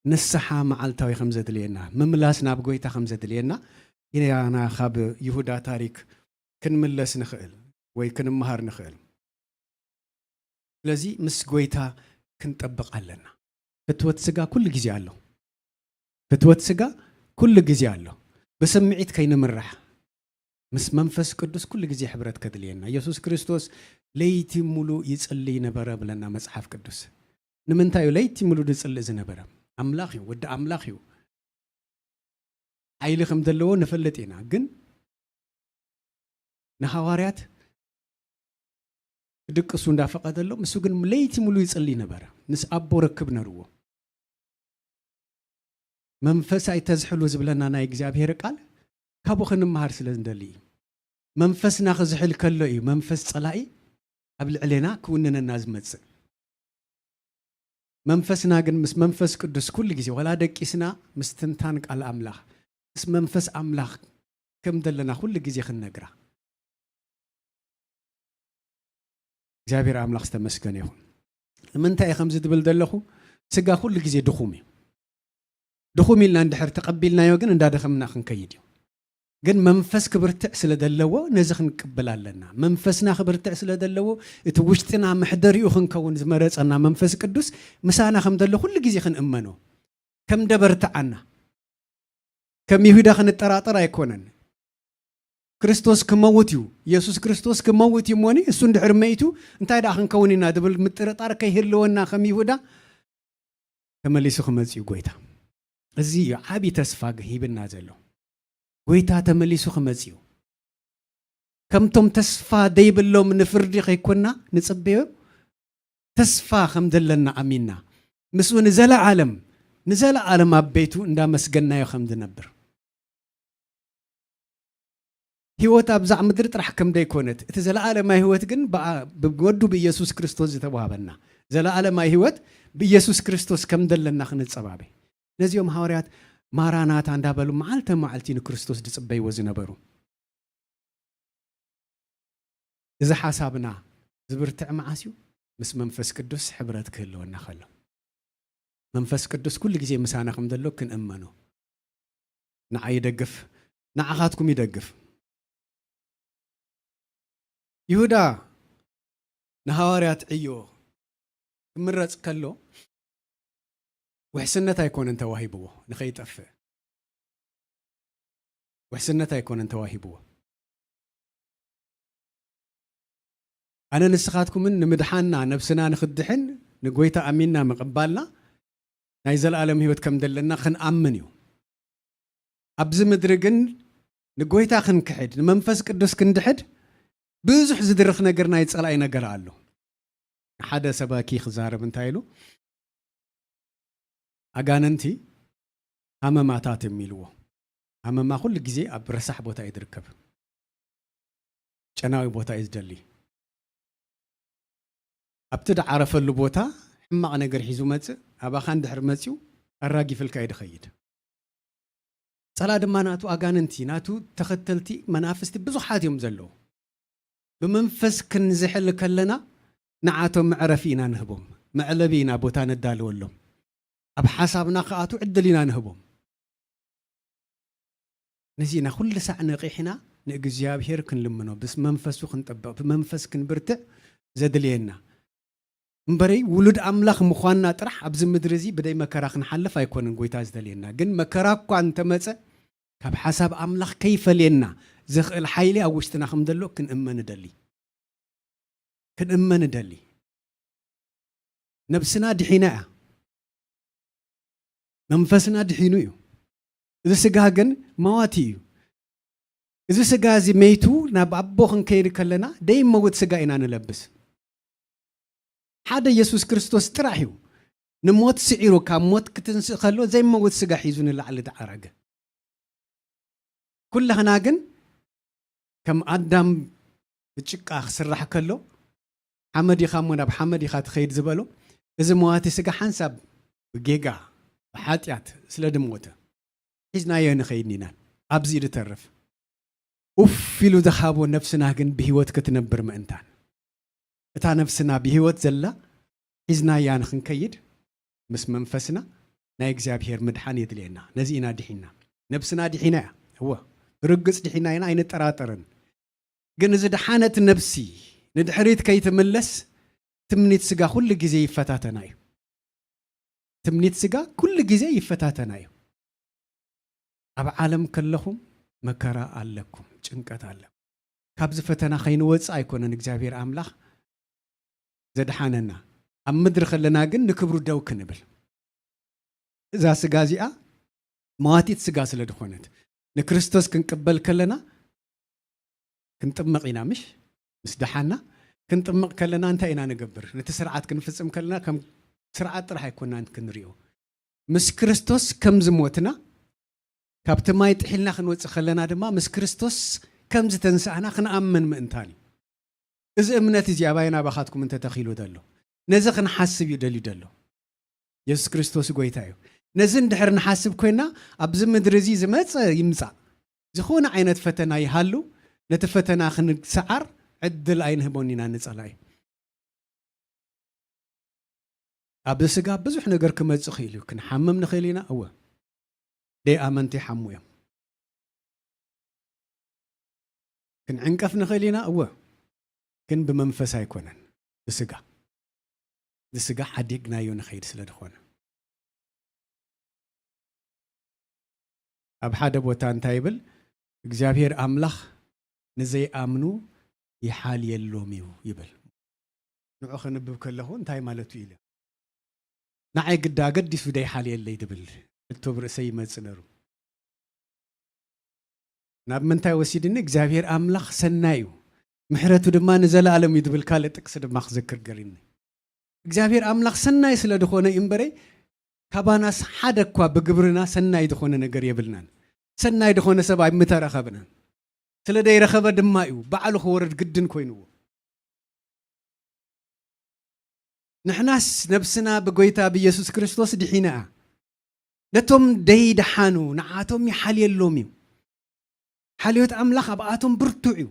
ንስሓ መዓልታዊ ከም ዘድልየና፣ ምምላስ ናብ ጎይታ ከም ዘድልየና ኢና ካብ ይሁዳ ታሪክ ክንምለስ ንኽእል ወይ ክንመሃር ንኽእል። ስለዚ ምስ ጎይታ ክንጠብቕ ኣለና። ፍትወት ስጋ ኩሉ ግዜ ኣሎ። ፍትወት ስጋ ኩሉ ግዜ ኣሎ። ብስምዒት ከይንምራሕ። ምስ መንፈስ ቅዱስ ኩሉ ግዜ ሕብረት ከድልየና። ኢየሱስ ክርስቶስ ለይቲ ሙሉ ይጽልይ ነበረ ብለና መጽሓፍ ቅዱስ። ንምንታይ እዩ ለይቲ ሙሉ ዝጽልእ ዝነበረ? ኣምላኽ እዩ፣ ወዲ ኣምላኽ እዩ። ሓይሊ ከም ዘለዎ ንፈልጥ ኢና፣ ግን ንሃዋርያት ክድቅሱ እንዳፈቐደሎም፣ እሱ ግን ለይቲ ሙሉ ይጽልይ ነበረ። ምስ ኣቦ ርክብ ነርዎ። መንፈስ ኣይተዝሕሉ ዝብለና ናይ እግዚኣብሔር ቃል ካብኡ ክንመሃር ስለ ዝደሊ እዩ። መንፈስና ክዝሕል ከሎ እዩ መንፈስ ጸላኢ ኣብ ልዕሌና ክውንነና ዝመጽእ። መንፈስና ግን ምስ መንፈስ ቅዱስ ኩሉ ግዜ፣ ወላ ደቂስና ምስ ትንታን ቃል ኣምላኽ፣ ምስ መንፈስ ኣምላኽ ከም ዘለና ኩሉ ግዜ ክንነግራ። እግዚኣብሔር ኣምላኽ ዝተመስገነ ይኹን። ንምንታይ እየ ከምዚ ዝብል ዘለኹ? ስጋ ኩሉ ግዜ ድኹም እዩ። ድኹም ኢልና እንድሕር ተቐቢልናዮ ግን እንዳደኸምና ክንከይድ እዩ። ግን መንፈስ ክብርትዕ ስለ ዘለዎ ነዚ ክንቅበል ኣለና። መንፈስና ክብርትዕ ስለ ዘለዎ እቲ ውሽጥና መሕደሪኡ ክንከውን ዝመረጸና መንፈስ ቅዱስ ምሳና ከም ዘሎ ኩሉ ግዜ ክንእመኖ፣ ከም ደበርትዓና። ከም ይሁዳ ክንጠራጠር ኣይኮነን። ክርስቶስ ክመውት እዩ፣ ኢየሱስ ክርስቶስ ክመውት እዩ እሞኒ፣ እሱ እንድሕር መይቱ እንታይ ደኣ ክንከውን ኢና ዝብል ምጥርጣር ከይህልወና ከም ይሁዳ ተመሊሱ ክመጽእ እዩ ጎይታ። እዚ እዩ ዓቢ ተስፋ ሂብና ዘሎ። ጎይታ ተመሊሱ ክመጽእ እዩ። ከምቶም ተስፋ ደይብሎም ንፍርዲ ከይኮንና ንጽበዮ፣ ተስፋ ከም ዘለና ኣሚንና፣ ምስኡ ንዘለዓለም፣ ንዘለዓለም ኣብ ቤቱ እንዳመስገናዮ ከም ዝነብር። ህይወት ኣብዛ ምድሪ ጥራሕ ከም ደይኮነት፣ እቲ ዘለዓለማዊ ህይወት ግን ብኣ-፣ ብወዱ ብኢየሱስ ክርስቶስ ዝተዋህበና። ዘለዓለማዊ ህይወት ብኢየሱስ ክርስቶስ ከም ዘለና ክንጸባበ። ነዚኦም ሃዋርያት ማራናታ እንዳበሉ መዓልተ መዓልቲ ንክርስቶስ ዝጽበይዎ ዝነበሩ። እዚ ሓሳብና ዝብርትዕ መዓስ እዩ? ምስ መንፈስ ቅዱስ ሕብረት ክህልወና ከሎ። መንፈስ ቅዱስ ኩሉ ግዜ ምሳና ከም ዘሎ ክንእመኖ። ንዓይ ይደግፍ፣ ንዓኻትኩም ይደግፍ። ይሁዳ ንሃዋርያት ዕዮ ክምረጽ ከሎ፣ ውሕስነት ኣይኮነን ተዋሂብዎ፣ ንኸይጠፍእ። ውሕስነት ኣይኮነን ተዋሂብዎ። ኣነ ንስኻትኩምን ንምድሓንና፣ ነብስና ንኽድሕን፣ ንጎይታ ኣሚንና ምቕባልና፣ ናይ ዘለኣለም ህይወት ከም ዘለና ክንኣምን እዩ። ኣብዚ ምድሪ ግን ንጎይታ ክንክሕድ፣ ንመንፈስ ቅዱስ ክንድሕድ፣ ብዙሕ ዝድርኽ ነገር ናይ ጸላኢ ነገር ኣሎ። ሓደ ሰባኪ ክዛረብ እንታይ ኢሉ? ኣጋንንቲ ሃመማታት እዮም ኢልዎ። ሃመማ ኩሉ ግዜ ኣብ ረሳሕ ቦታ እዩ ዝርከብ። ጨናዊ ቦታ እዩ ዝደሊ። ኣብቲ ዝዓረፈሉ ቦታ ሕማቕ ነገር ሒዙ መጽእ፣ ኣባኻ እንድሕር መጽዩ ኣራጊፍልካ እዩ ዝኸይድ። ጸላ ድማ ናቱ ኣጋንንቲ፣ ናቱ ተኸተልቲ መናፍስቲ ብዙሓት እዮም ዘለዉ። ብመንፈስ ክንዝሕል ከለና ንዓቶም መዕረፊ ኢና ንህቦም፣ መዕለቢ ኢና ቦታ ነዳልወሎም። ኣብ ሓሳብና ክኣቱ ዕድል ኢና ንህቦም። ነዚ ኢና ኩሉ ሳዕ ነቒሕና ንእግዚኣብሔር ክንልምኖ፣ ብስ መንፈሱ ክንጠብቕ፣ ብመንፈስ ክንብርትዕ ዘድልየና። እምበረይ ውሉድ ኣምላኽ ምዃንና ጥራሕ ኣብዚ ምድሪ እዚ ብደይ መከራ ክንሓልፍ ኣይኮነን ጎይታ ዝደልየና። ግን መከራ እኳ እንተመጸ፣ ካብ ሓሳብ ኣምላኽ ከይፈልየና ዘኽእል ሓይሊ ኣብ ውሽጥና ከም ዘሎ ክንእመን እደሊ። ክንእመን እደሊ። ነብስና ድሒና እያ። መንፈስና ድሒኑ እዩ። እዚ ስጋ ግን መዋቲ እዩ። እዚ ስጋ እዚ መይቱ ናብ ኣቦ ክንከይድ ከለና ደይመውት ስጋ ኢና ንለብስ። ሓደ የሱስ ክርስቶስ ጥራሕ እዩ ንሞት ስዒሩ ካብ ሞት ክትንስእ ከሎ ዘይመውት ስጋ ሒዙ ንላዕሊ ዝዓረገ። ኩላህና ግን ከም ኣዳም ብጭቃ ክስራሕ ከሎ፣ ሓመድ ኢኻ እሞ ናብ ሓመድ ኢኻ ትኸይድ ዝበሎ፣ እዚ መዋቲ ስጋ ሓንሳብ ብጌጋ ብሓጢኣት ስለ ድሞተ ሒዝናዮ ንኸይድ ኢና። ኣብዚ ድተርፍ ኡፍ ኢሉ ዝሃቦ ነፍስና ግን ብህይወት ክትነብር ምእንታን፣ እታ ነፍስና ብህይወት ዘላ ሒዝናያ ንኽንከይድ ምስ መንፈስና ናይ እግዚኣብሔር ምድሓን የድልየና። ነዚ ኢና ድሒና። ነብስና ድሒና እያ። እወ፣ ብርግጽ ድሒና ኢና፣ ኣይንጠራጠርን። ግን እዚ ደሓነት ነብሲ ንድሕሪት ከይትምለስ ትምኒት ስጋ ኩሉ ግዜ ይፈታተና እዩ። ትምኒት ስጋ ኩሉ ግዜ ይፈታተና እዩ። ኣብ ዓለም ከለኹም መከራ ኣለኩም፣ ጭንቀት ኣለኩም። ካብዚ ፈተና ከይንወጽእ ኣይኮነን እግዚኣብሔር ኣምላኽ ዘድሓነና። ኣብ ምድሪ ከለና ግን ንክብሩ ደው ክንብል። እዛ ስጋ እዚኣ መዋቲት ስጋ ስለ ዝኾነት፣ ንክርስቶስ ክንቅበል ከለና ክንጥመቕ ኢና፣ ምሽ? ምስ ደሓና ክንጥመቕ ከለና እንታይ ኢና ንገብር? ነቲ ስርዓት ክንፍጽም ከለና ከም ስርዓት ጥራሕ ኣይኮናን ክንሪኦ። ምስ ክርስቶስ ከም ዝሞትና፣ ካብቲ ማይ ጥሒልና ክንወጽእ ከለና ድማ ምስ ክርስቶስ ከም ዝተንሳእና ክንኣምን ምእንታን እዩ። እዚ እምነት እዚ ኣባይን ኣባኻትኩም እንተተኺሉ ዘሎ፣ ነዚ ክንሓስብ እዩ ደልዩ ዘሎ። የሱስ ክርስቶስ ጎይታ እዩ። ነዚ እንድሕር ንሓስብ ኮይና፣ ኣብዚ ምድሪ እዚ ዝመጸ ይምጻእ፣ ዝኾነ ዓይነት ፈተና ይሃሉ፣ ነቲ ፈተና ክንሰዓር ዕድል ኣይንህቦን ኢና ንጸላኢ። ኣብዚ ስጋ ብዙሕ ነገር ክመጽእ ይኽእል እዩ። ክንሓምም ንኽእል ኢና፣ እወ። ደይ ኣመንቲ ይሓሙ እዮም። ክንዕንቀፍ ንኽእል ኢና፣ እወ። ግን ብመንፈስ ኣይኮነን፣ ብስጋ። ብስጋ ሓዲግናዮ ንኸይድ ስለ ዝኾነ። ኣብ ሓደ ቦታ እንታይ ይብል? እግዚኣብሔር ኣምላኽ ንዘይኣምኑ ይሓልየሎም እዩ ይብል። ንዑ ከንብብ ከለኹ እንታይ ማለቱ ኢለ። ንዓይ ግዳ ኣገዲሱ ደይሓልየለይ ድብል ሕቶ ኣብ ርእሰይ ይመጽእ ነሩ። ናብ ምንታይ ወሲድኒ? እግዚኣብሔር ኣምላኽ ሰናይ እዩ፣ ምሕረቱ ድማ ንዘለኣለም እዩ ድብል ካልእ ጥቅሲ ድማ ክዘክር ገሪኒ። እግዚኣብሔር ኣምላኽ ሰናይ ስለ ድኾነ እዩ እምበረይ፣ ካባናስ ሓደ እኳ ብግብርና ሰናይ ዝኾነ ነገር የብልናን። ሰናይ ድኾነ ሰብ ኣይምተረኸብናን። ስለ ደይረኸበ ድማ እዩ ባዕሉ ክወርድ ግድን ኮይንዎ። ንሕናስ ነብስና ብጎይታ ብየሱስ ክርስቶስ ድሒና እያ። ነቶም ደይደሓኑ ንዓቶም ይሓልየሎም እዩ። ሓልዮት ኣምላኽ ኣብኣቶም ብርቱዕ እዩ።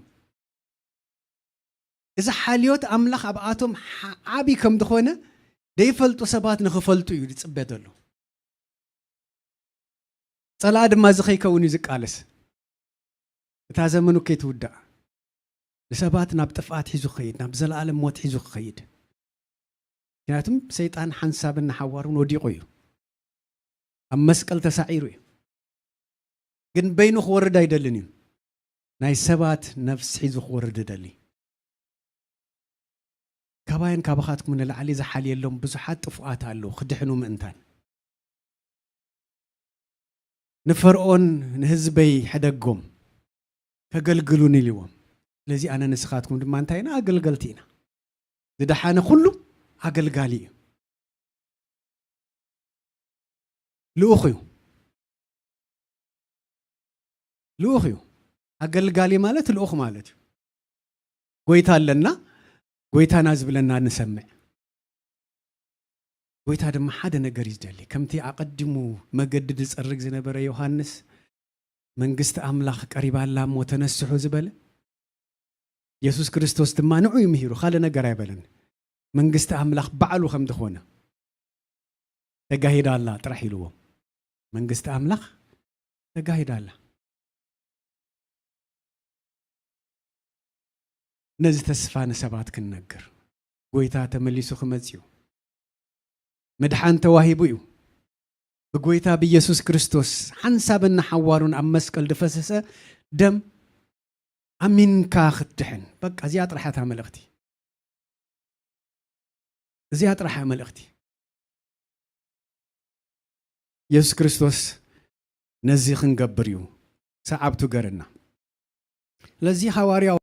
እዚ ሓልዮት ኣምላኽ ኣብኣቶም ሓ-፣ ዓቢ ከም ዝኾነ ደይፈልጡ ሰባት ንኽፈልጡ እዩ ዝጽበ ዘሎ። ጸላኢ ድማ እዚ ከይከውን እዩ ዝቃለስ። እታ ዘመኑ ከይትውዳእ፣ ንሰባት ናብ ጥፍኣት ሒዙ ክኸይድ፣ ናብ ዘለኣለም ሞት ሒዙ ክኸይድ። ምክንያቱም ሰይጣን ሓንሳብን ንሓዋሩን ወዲቑ እዩ። ኣብ መስቀል ተሳዒሩ እዩ። ግን በይኑ ክወርድ ኣይደልን እዩ። ናይ ሰባት ነፍስ ሒዙ ክወርድ ይደሊ። ካባይን ካባኻትኩም ንላዕሊ ዝሓልየሎም ብዙሓት ጥፉኣት ኣለዉ፣ ክድሕኑ ምእንታን። ንፈርዖን ንህዝበይ ሕደጎም፣ ከገልግሉኒ ኢልዎም። ስለዚ ኣነ ንስኻትኩም ድማ እንታይ ኢና? ኣገልገልቲ ኢና። ዝደሓነ ኩሉ ኣገልጋሊ እዩ። ልኡኽ እዩ። ልኡኽ እዩ። ኣገልጋሊ ማለት ልኡኽ ማለት እዩ። ጎይታ ኣለና፣ ጎይታና ዝብለና ንሰምዕ። ጎይታ ድማ ሓደ ነገር እዩ ዝደሊ። ከምቲ ኣቐዲሙ መገዲ ዝጸርግ ዝነበረ ዮሃንስ፣ "መንግስቲ ኣምላኽ ቀሪባ ኣላ እሞ ተነስሑ" ዝበለ፣ የሱስ ክርስቶስ ድማ ንዑ እዩ ምሂሩ፣ ካልእ ነገር ኣይበለን። መንግስቲ ኣምላኽ ባዕሉ ከም ዝኾነ፣ "ተጋሂዳ ኣላ" ጥራሕ ኢልዎም። መንግስቲ ኣምላኽ ተጋሂዳ ኣላ። ነዚ ተስፋ ንሰባት ክንነግር። ጎይታ ተመሊሱ ክመጽእ እዩ። ምድሓን ተዋሂቡ እዩ። ብጎይታ ብኢየሱስ ክርስቶስ ሓንሳብን ንሓዋሩን ኣብ መስቀል ዝፈሰሰ ደም ኣሚንካ ክትድሕን። በቃ እዚኣ ጥራሕ እታ መልእኽቲ። እዚኣ ጥራሕ እያ መልእኽቲ። ኢየሱስ ክርስቶስ ነዚ ክንገብር እዩ ሰዓብቱ ገረና። ስለዚ ሃዋርያው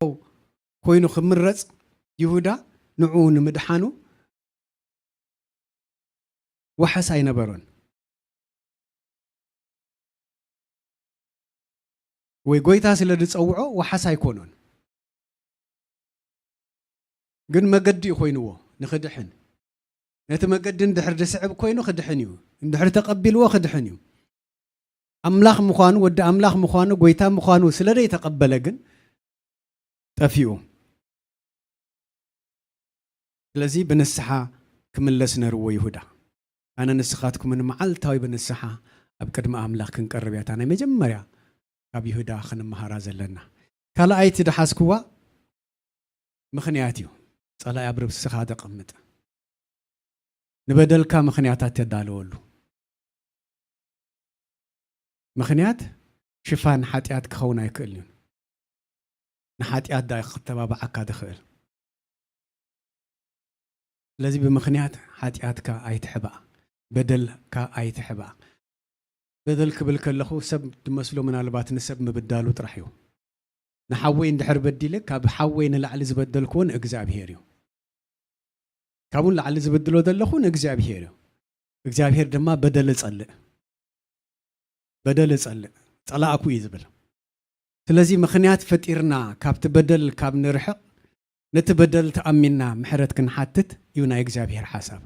ኮይኑ ክምረጽ ይሁዳ ንዕኡ ንምድሓኑ ዋሕስ ኣይነበሮን። ወይ ጎይታ ስለ ዝጸውዖ ዋሕስ ኣይኮኖን። ግን መገዲ እዩ ኮይንዎ ንኽድሕን። ነቲ መገዲ እንድሕር ዝስዕብ ኮይኑ ክድሕን እዩ። እንድሕር ተቐቢልዎ ክድሕን እዩ። ኣምላኽ ምዃኑ፣ ወዲ ኣምላኽ ምዃኑ፣ ጎይታ ምዃኑ ስለ ዘይተቐበለ ግን ጠፊኡ። ስለዚ ብንስሓ ክምለስ ነርዎ ይሁዳ። ኣነ ንስኻትኩምን መዓልታዊ ብንስሓ ኣብ ቅድሚ ኣምላኽ ክንቀርብ እያ እታ ናይ መጀመርያ ካብ ይሁዳ ክንመሃራ ዘለና። ካልኣይቲ ድሓዝክዋ ምኽንያት እዩ። ጸላኢ ኣብ ርእስኻ ተቐምጥ። ንበደልካ ምኽንያታት ተዳለወሉ። ምኽንያት ሽፋን ሓጢኣት ክኸውን ኣይክእልን እዩ። ንሓጢኣት ዳኣ ክተባብዓካ ዝኽእል። ስለዚ ብምኽንያት ሓጢኣትካ ኣይትሕባእ፣ በደልካ ኣይትሕባእ። በደል ክብል ከለኹ ሰብ ድመስሎ ምናልባት ንሰብ ምብዳሉ ጥራሕ እዩ። ንሓወይ እንድሕር በዲለ ካብ ሓወይ ንላዕሊ ዝበደልክዎ ንእግዚኣብሄር እዩ። ካብኡ ንላዕሊ ዝብድሎ ዘለኹ ንእግዚኣብሄር እዩ። እግዚኣብሄር ድማ በደል እጸልእ፣ በደል እጸልእ፣ ጸላእኩ እዩ ዝብል። ስለዚ ምኽንያት ፈጢርና ካብቲ በደል ካብ ንርሕቕ፣ ነቲ በደል ተኣሚንና ምሕረት ክንሓትት እዩ ናይ እግዚኣብሄር ሓሳብ።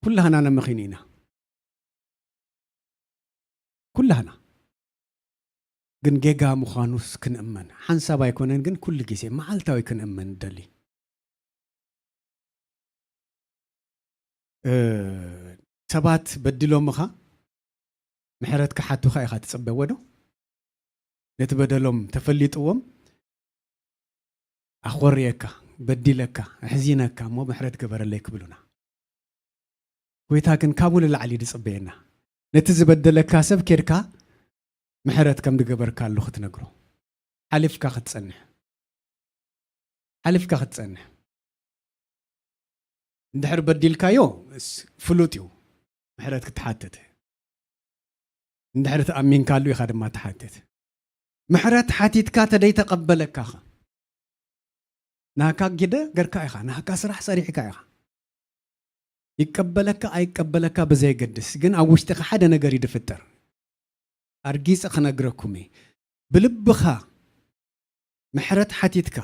ኩላህና ነመኺን ኢና። ኩላህና። ግን ጌጋ ምዃኑስ ክንእመን። ሓንሳብ ኣይኮነን ግን ኩሉ ግዜ መዓልታዊ ክንእመን ንደሊ። እ፣ ሰባት በዲሎምኻ ምሕረት ክሓቱኻ ኢኻ ትጽበ ወዶ? ነቲ በደሎም ተፈሊጥዎም ኣኾርየካ፣ በዲለካ፣ ኣሕዚነካ እሞ ምሕረት ግበረለይ ክብሉና። ጎይታ ግን ካብኡ ንላዕሊ እዩ ዝጽበየና። ነቲ ዝበደለካ ሰብ ኬድካ ምሕረት ከም ዝገበርካሉ ክትነግሮ። ሓሊፍካ ክትጸንሕ። ሓሊፍካ ክትጸንሕ። እንድሕር በዲልካዮ፣ እስ-፣ ፍሉጥ እዩ። ምሕረት ክትሓትት። እንድሕር ተኣሚንካሉ ኢኻ ድማ ትሓትት። ምሕረት ሓቲትካ ተደይተቐበለካ ኸ? ናህካ ግደ ገርካ ኢኻ፣ ናህካ ስራሕ ሰሪሕካ ኢኻ። ይቀበለካ ኣይቀበለካ ብዘየገድስ፣ ግን ኣብ ውሽጥኻ ሓደ ነገር እዩ ዝፍጠር። ኣርጊጸ ክነግረኩም እየ። ብልብኻ ምሕረት ሓቲትካ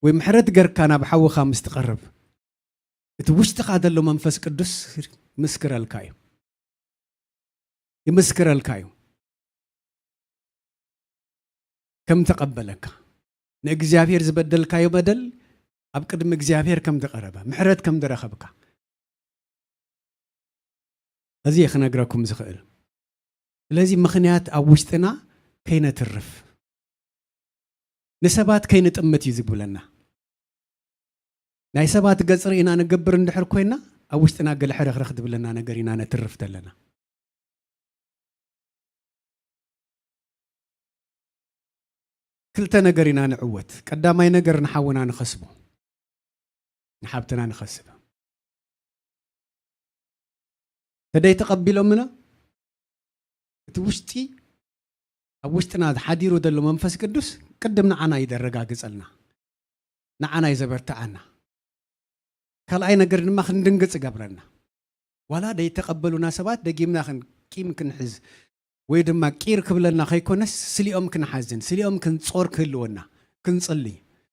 ወይ ምሕረት ገርካ ናብ ሓውኻ ምስ ትቐርብ፣ እቲ ውሽጥኻ ዘሎ መንፈስ ቅዱስ ምስክረልካ እዩ። ይምስክረልካ እዩ። ከም ተቐበለካ፣ ንእግዚኣብሔር ዝበደልካዮ በደል ኣብ ቅድሚ እግዚኣብሔር ከም ዝቐረበ፣ ምሕረት ከም ዝረኸብካ፣ እዚ እየ ክነግረኩም ዝኽእል። ስለዚ ምኽንያት ኣብ ውሽጥና ከይነትርፍ፣ ንሰባት ከይንጥምት እዩ ዝብለና። ናይ ሰባት ገጽ ርኢና ንገብር እንድሕር ኮይና፣ ኣብ ውሽጥና ገለ ሕርኽርኽ ዝብለና ነገር ኢና ነትርፍ ዘለና። ክልተ ነገር ኢና ንዕወት። ቀዳማይ ነገር ንሓውና ንኸስቦ፣ ንሓብትና ንኸስብ። ተደይ ተቐቢሎምና፣ እቲ ውሽጢ፣ ኣብ ውሽጥና ሓዲሩ ዘሎ መንፈስ ቅዱስ ቅድም ንዓና እዩ ዘረጋግጸልና፣ ንዓና እዩ ዘበርትዓና። ካልኣይ ነገር ድማ ክንድንግጽ ይገብረና። ዋላ ደይተቐበሉና ሰባት ደጊምና ክን-፣ ቂም ክንሕዝ ወይ ድማ ቂር ክብለና ከይኮነስ፣ ስሊኦም ክንሓዝን ስሊኦም ክንጾር ክህልወና፣ ክንጽሊ፣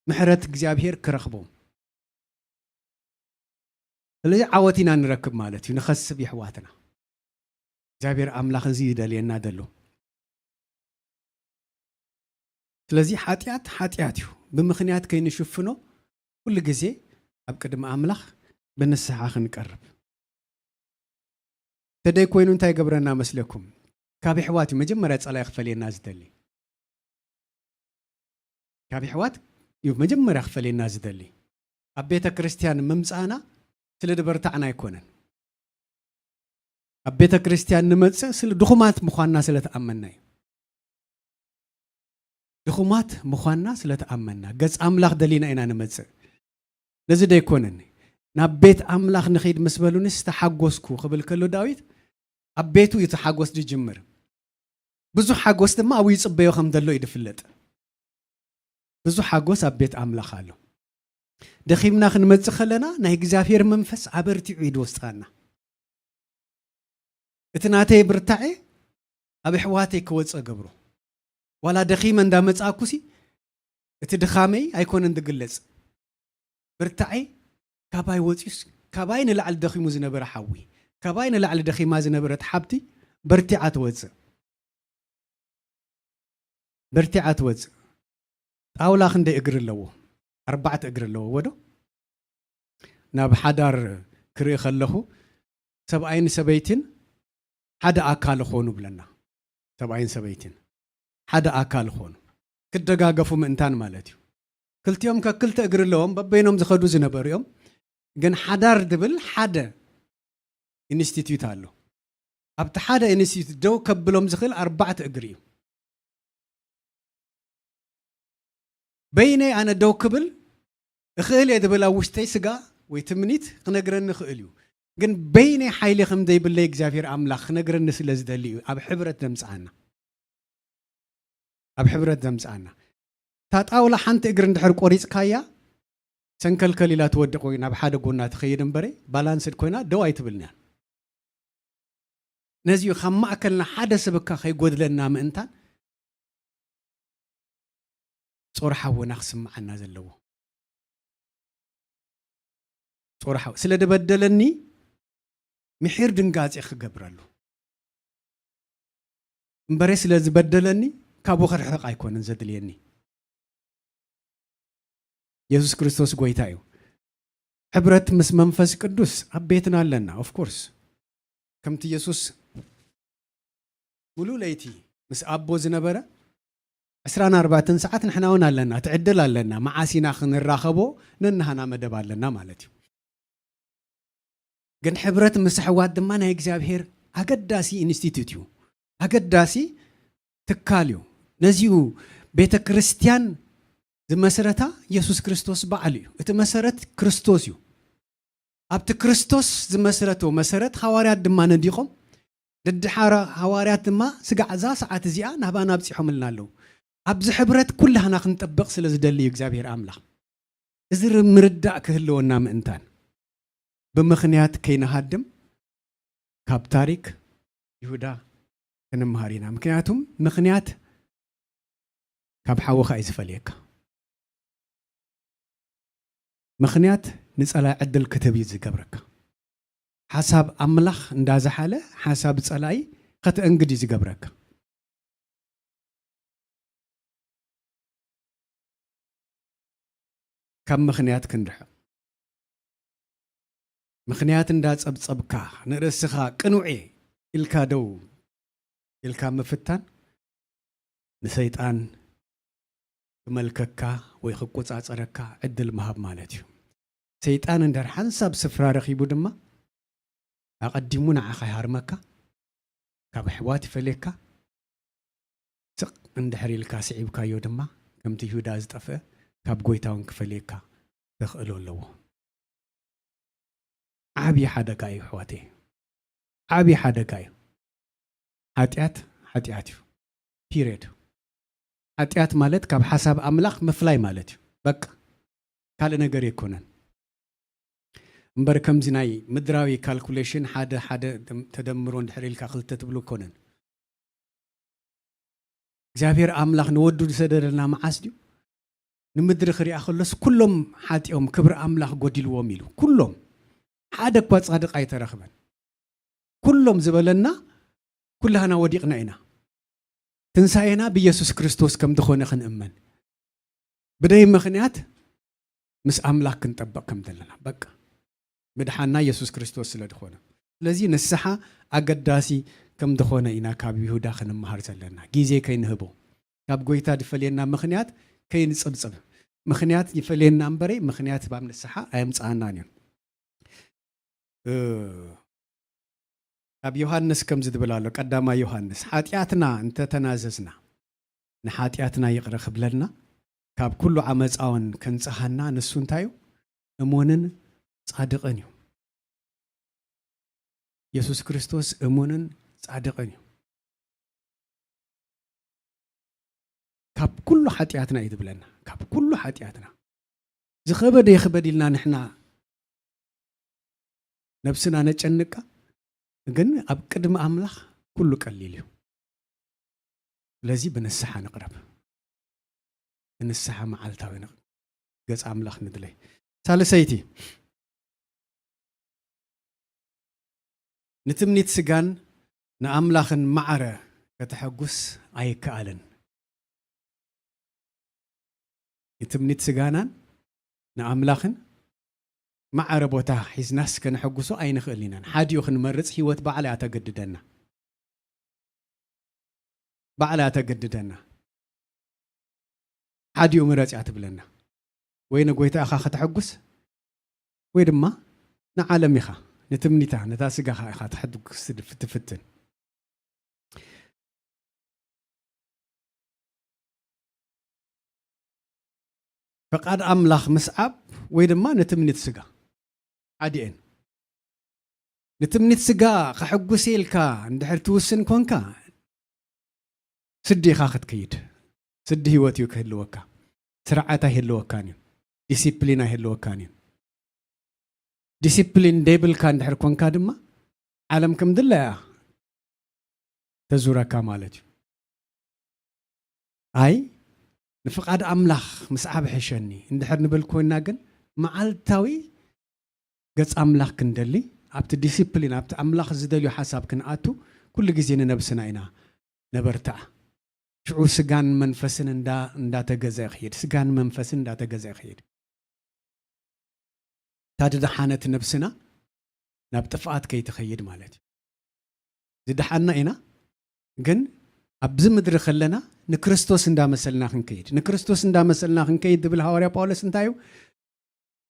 ምሕረት እግዚኣብሔር ክረኽቦም። ስለዚ ዓወት ኢና ንረክብ ማለት እዩ፣ ንኸስብ የሕዋትና። እግዚኣብሔር ኣምላኽ እዚ ይደልየና ዘሎ። ስለዚ ሓጢኣት፣ ሓጢኣት እዩ። ብምኽንያት ከይንሽፍኖ፣ ኩሉ ግዜ ኣብ ቅድሚ ኣምላኽ ብንስሓ ክንቀርብ። ተደይ ኮይኑ እንታይ ይገብረና መስለኩም? ካብ የሕዋት እዩ መጀመርያ ጸላኢ ክፈልየና ዝደሊ። ካብ ኣሕዋት እዩ መጀመርያ ክፈልየና ዝደሊ። ኣብ ቤተ ክርስቲያን ምምጻእና ስለ ዝበርታዕና ኣይኮነን። ኣብ ቤተ ክርስቲያን ንመጽእ ስለ ድኹማት ምዃንና ስለ ተኣመንና እዩ። ድኹማት ምዃንና ስለ ተኣመንና፣ ገጽ ኣምላኽ ደሊና ኢና ንመጽእ። ነዚ ዶ ኣይኮነን ናብ ቤት ኣምላኽ ንኸይድ ምስ በሉኒ ዝተሓጎስኩ ክብል ከሎ ዳዊት፣ ኣብ ቤቱ እዩ እቲ ሓጎስ ዝጅምር። ብዙሕ ሓጎስ ድማ ኣብኡ ይጽበዮ ከም ዘሎ እዩ ዝፍለጥ። ብዙሕ ሓጎስ ኣብ ቤት ኣምላኽ ኣሎ። ደኺምና ክንመጽእ ከለና ናይ እግዚኣብሔር መንፈስ ኣበርቲዑ እዩ ዝወስኸና። እቲ ናተይ ብርታዐ ኣብ ኣሕዋተይ ክወጽእ ገብሮ። ዋላ ደኺመ እንዳመጻእኩሲ እቲ ድኻመይ ኣይኮነን ዝግለጽ። ብርታዐይ ካባይ ወጺኡስ፣ ካባይ ንላዕሊ ደኺሙ ዝነበረ ሓዊ፣ ካባይ ንላዕሊ ደኺማ ዝነበረት ሓብቲ በርቲዓ ትወጽእ። በርቲዓ ትወጽእ። ጣውላ ክንደይ እግሪ ኣለዎ? ኣርባዕተ እግሪ ኣለዎ ዶ? ናብ ሓዳር ክርኢ ከለኹ ሰብኣይን ሰበይትን ሓደ ኣካል ኾኑ ብለና። ሰብኣይን ሰበይትን ሓደ ኣካል ኾኑ። ክደጋገፉ ምእንታን ማለት እዩ። ክልቲኦም ከክልተ እግሪ ኣለዎም፣ በበይኖም ዝኸዱ ዝነበሩ እዮም። ግን ሓዳር ድብል ሓደ ኢንስቲትዩት ኣሎ። ኣብቲ ሓደ ኢንስቲትዩት ደው ከብሎም ዝኽእል ኣርባዕተ እግሪ እዩ። በይነይ ኣነ ደው ክብል እኽእል እየ ድብል ኣብ ውሽጠይ ስጋ ወይ ትምኒት ክነግረኒ ይኽእል እዩ። ግን በይነይ ሓይሊ ከም ዘይብለይ እግዚኣብሔር ኣምላኽ ክነግረኒ ስለ ዝደሊ እዩ ኣብ ሕብረት ዘምጽኣና። ኣብ ሕብረት ዘምጽኣና። እታ ጣውላ ሓንቲ እግሪ እንድሕር ቆሪጽካያ፣ ሰንከልከል ኢላ ትወድቕ ወይ ናብ ሓደ ጎና ትኸይድ እምበረ፣ ባላንስድ ኮይና ደው ኣይትብልን እያ። ነዚ እዩ ካብ ማእከልና ሓደ ሰብ እካ ከይጎድለና ምእንታን ጾር ሓውና ክስምዓና ዘለዎ። ጾር ሓው-፣ ስለ ዝበደለኒ ምሒር ድንጋጼ ክገብረሉ እምበረ፣ ስለ ዝበደለኒ ካብኡ ክርሕቕ ኣይኮነን ዘድልየኒ። የሱስ ክርስቶስ ጎይታ እዩ። ሕብረት ምስ መንፈስ ቅዱስ ኣብ ቤትና ኣለና። ኦፍ ኮርስ፣ ከምቲ የሱስ ሙሉእ ለይቲ ምስ ኣቦ ዝነበረ፣ ዕስራን ኣርባዕተን ሰዓት ንሕና እውን ኣለና፣ እቲ ዕድል ኣለና። መዓስ ኢና ክንራኸቦ? ነንሃና መደብ ኣለና ማለት እዩ። ግን ሕብረት ምስ ኣሕዋት ድማ ናይ እግዚኣብሔር ኣገዳሲ ኢንስቲትዩት እዩ፣ ኣገዳሲ ትካል እዩ። ነዚኡ ቤተ ክርስቲያን ዝመስረታ የሱስ ክርስቶስ በዓሉ እዩ። እቲ መሰረት ክርስቶስ እዩ። ኣብቲ ክርስቶስ ዝመስረቶ መሰረት ሃዋርያት ድማ ነዲቖም፣ ደድሓራ ሃዋርያት ድማ ስጋዕ እዛ ሰዓት እዚኣ ናባና ኣብጺሖምልና ኣለዉ። ኣብዚ ሕብረት ኩላህና ክንጠብቕ ስለ ዝደሊ እዩ እግዚኣብሔር ኣምላኽ። እዚ ር-፣ ምርዳእ ክህልወና ምእንታን፣ ብምኽንያት ከይንሃድም ካብ ታሪክ ይሁዳ ክንምሃር ኢና። ምክንያቱም ምኽንያት ካብ ሓውኻ እዩ ዝፈልየካ። ምኽንያት ንጸላኢ ዕድል ክትህብ እዩ ዝገብረካ። ሓሳብ ኣምላኽ እንዳዝሓለ ሓሳብ ጸላኢ ከተእንግድ እዩ ዝገብረካ። ካብ ምኽንያት ክንርሕቕ። ምኽንያት እንዳጸብጸብካ ንርእስኻ ቅኑዕ እየ ኢልካ ደው ኢልካ ምፍታን ንሰይጣን ክመልከካ ወይ ክቆጻጸረካ ዕድል ምሃብ ማለት እዩ። ሰይጣን እንድሕር ሓንሳብ ስፍራ ረኺቡ ድማ ኣቐዲሙ ንዓኻ ይሃርመካ፣ ካብ ኣሕዋት ይፈልየካ። ስቕ እንድሕር ኢልካ ስዒብካዮ ድማ ከምቲ ይሁዳ ዝጠፍአ ካብ ጎይታ እውን ክፈልየካ ተኽእሎ ኣለዎ። ዓብዪ ሓደጋ እዩ ኣሕዋተይ፣ ዓብዪ ሓደጋ እዩ። ሓጢኣት ሓጢኣት እዩ። ፒሪየድ። ሓጢኣት ማለት ካብ ሓሳብ ኣምላኽ ምፍላይ ማለት እዩ። በቃ ካልእ ነገር ኣይኮነን። እምበር ከምዚ ናይ ምድራዊ ካልኩሌሽን ሓደ ሓደ ተደምሮ እንድሕር ኢልካ ክልተ ትብሉ ኣይኮነን። እግዚኣብሔር ኣምላኽ ንወዱ ዝሰደደልና መዓስ ድዩ? ንምድሪ ክሪኣ ከሎስ ኩሎም ሓጢኦም ክብሪ ኣምላኽ ጎዲልዎም ኢሉ። ኩሎም፣ ሓደ እኳ ጻድቕ ኣይተረኽበን። ኩሎም ዝበለና ኩላህና ወዲቕና ኢና። ትንሳኤና ብየሱስ ክርስቶስ ከም ዝኾነ ክንእመን፣ ብደይ ምኽንያት ምስ ኣምላኽ ክንጠበቕ ከም ዘለና፣ በቃ ምድሓና የሱስ ክርስቶስ ስለ ዝኾነ። ስለዚ ንስሓ ኣገዳሲ ከም ዝኾነ ኢና ካብ ይሁዳ ክንመሃር ዘለና። ግዜ ከይንህቦ፣ ካብ ጎይታ ዝፈልየና ምኽንያት ከይንጽብጽብ። ምኽንያት ይፈልየና እምበረይ፣ ምኽንያት ባብ ንስሓ ኣየምጽኣናን እዩ። እ፣ ኣብ ዮሃንስ ከምዚ ዝብል ኣሎ፣ ቀዳማይ ዮሃንስ፣ "ሓጢኣትና እንተተናዘዝና፣ ንሓጢኣትና ይቕረ ክብለልና፣ ካብ ኩሉ ዓመጻውን ከንጽሃና፣ ንሱ እንታይ እዩ? እሙንን ጻድቕን እዩ።" የሱስ ክርስቶስ እሙንን ጻድቕን እዩ። ካብ ኩሉ ሓጢኣትና እዩ ዝብለና። ካብ ኩሉ ሓጢኣትና። ዝኸበደ ይኽበድ ኢልና ንሕና ነብስና ነጨንቃ፣ ግን ኣብ ቅድሚ ኣምላኽ ኩሉ ቀሊል እዩ። ስለዚ ብንስሓ ንቕረብ። ብንስሓ መዓልታዊ ንቕ-፣ ገጽ ኣምላኽ ንድለይ። ሳልሰይቲ፣ ንትምኒት ስጋን ንኣምላኽን ማዕረ ከተሐጉስ ኣይከኣልን። ንትምኒት ስጋናን ንኣምላኽን ማዕረ ቦታ ሒዝናስ ከነሐጉሶ ኣይንኽእልን ኢና። ሓዲኡ ክንመርጽ ህይወት ባዕላ እያ ተገድደና። ባዕላ እያ ተገድደና። ሓዲኡ ምረጽ እያ ትብለና። ወይ ንጎይታ ኢኻ ከተሐጉስ፣ ወይ ድማ ንዓለም ኢኻ፣ ንትምኒታ፣ ነታ ስጋኻ ኢኻ ተሐጉስ ትድፍ-፣ ትፍትን። ፍቓድ ኣምላኽ ምስዓብ ወይ ድማ ንትምኒት ስጋ። ሓዲኤን። ንትምኒት ስጋ ከሐጉስ ኢልካ እንድሕር ትውስን ኮንካ፣ ስዲ ኢኻ ክትከይድ። ስዲ ህይወት እዩ ክህልወካ። ስርዓት ኣይህልወካን እዩ። ዲሲፕሊን ኣይህልወካን እዩ። ዲሲፕሊን ደይብልካ እንድሕር ኮንካ ድማ፣ ዓለም ከም ድላያ ተዙረካ ማለት እዩ። ኣይ፣ ንፍቓድ ኣምላኽ ምስዓብ ሕሸኒ እንድሕር ንብል ኮይና ግን፣ መዓልታዊ ገጽ ኣምላኽ ክንደሊ፣ ኣብቲ ዲሲፕሊን፣ ኣብቲ ኣምላኽ ዝደልዮ ሓሳብ ክንኣቱ፣ ኩሉ ግዜ ንነብስና ኢና ነበርትዓ። ሽዑ ስጋን መንፈስን እንዳ-፣ እንዳተገዘ ይኸይድ። ስጋን መንፈስን እንዳተገዘ ይኸይድ። እታ ድደሓነት ነብስና ናብ ጥፍኣት ከይትኸይድ ማለት እዩ። ዝደሓና ኢና፣ ግን ኣብዚ ምድሪ ከለና ንክርስቶስ እንዳመሰልና ክንከይድ። ንክርስቶስ እንዳመሰልና ክንከይድ ዝብል ሃዋርያ ጳውሎስ እንታይ እዩ?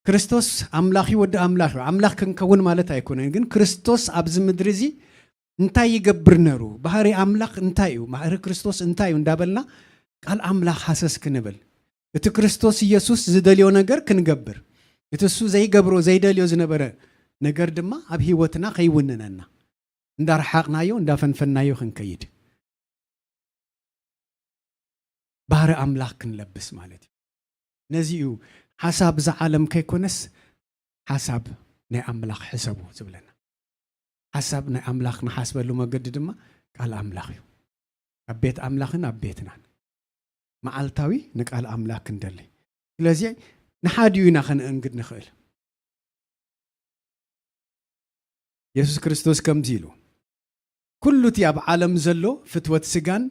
ክርስቶስ ኣምላኽ እዩ፣ ወዲ ኣምላኽ እዩ። ኣምላኽ ክንከውን ማለት ኣይኮነን፣ ግን ክርስቶስ ኣብዚ ምድሪ እዚ እንታይ ይገብር ነሩ? ባህሪ ኣምላኽ እንታይ እዩ? ባህሪ ክርስቶስ እንታይ እዩ? እንዳበልና ቃል ኣምላኽ ሃሰስ ክንብል፣ እቲ ክርስቶስ ኢየሱስ ዝደልዮ ነገር ክንገብር፣ እቲ እሱ ዘይገብሮ ዘይደልዮ ዝነበረ ነገር ድማ ኣብ ህይወትና ከይውንነና፣ እንዳረሓቕናዮ እንዳፈንፈናዮ ክንከይድ፣ ባህሪ ኣምላኽ ክንለብስ ማለት እዩ። ነዚ እዩ ሓሳብ እዛ ዓለም ከይኮነስ ሓሳብ ናይ ኣምላኽ ሕሰቡ ዝብለና። ሓሳብ ናይ ኣምላኽ ንሓስበሉ መገዲ ድማ ቃል ኣምላኽ እዩ። ኣብ ቤት ኣምላኽን ኣብ ቤትናን መዓልታዊ ንቃል ኣምላኽ ክንደሊ። ስለዚ ንሓዲኡ ኢና ከነእንግድ ንኽእል። የሱስ ክርስቶስ ከምዚ ኢሉ፣ "ኩሉ እቲ ኣብ ዓለም ዘሎ ፍትወት ስጋን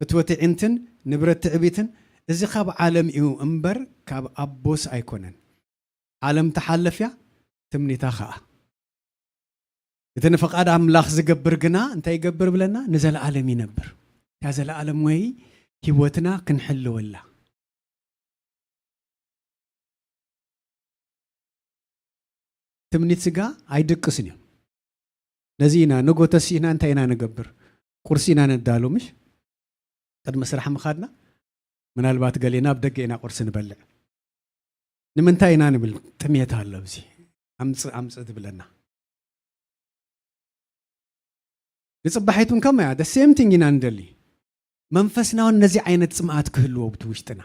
ፍትወት ኣዒንትን ንብረት ትዕቢትን፣ እዚ ካብ ዓለም እዩ እምበር ካብ ኣቦስ ኣይኮነን። ዓለም ትሓልፍ እያ፣ ትምኒታ ኸኣ። እቲ ንፍቓድ ኣምላኽ ዝገብር ግና እንታይ ይገብር ብለና? ንዘለኣለም ይነብር።" እታ ዘለኣለማዊ ህይወትና ክንሕልወላ። ትምኒት ስጋ ኣይድቅስን እዩ። ነዚ ኢና ንጎ ተሲእና እንታይ ኢና ንገብር? ቁርሲ ኢና ነዳሉ፣ ምሽ? ቅድሚ ስራሕ ምኻድና፣ ምናልባት ገሌና ኣብ ደገ ኢና ቁርሲ ንበልዕ። ንምንታይ ኢና ንብል? ጥሜት ኣሎ ኣብዚ። ኣምጽእ፣ ኣምጽእ ትብለና። ንጽባሒቱን ከመያ፣ the same thing ኢና ንደሊ። መንፈስና እውን ነዚ ዓይነት ጽምኣት ክህልዎ ብቲ ውሽጥና።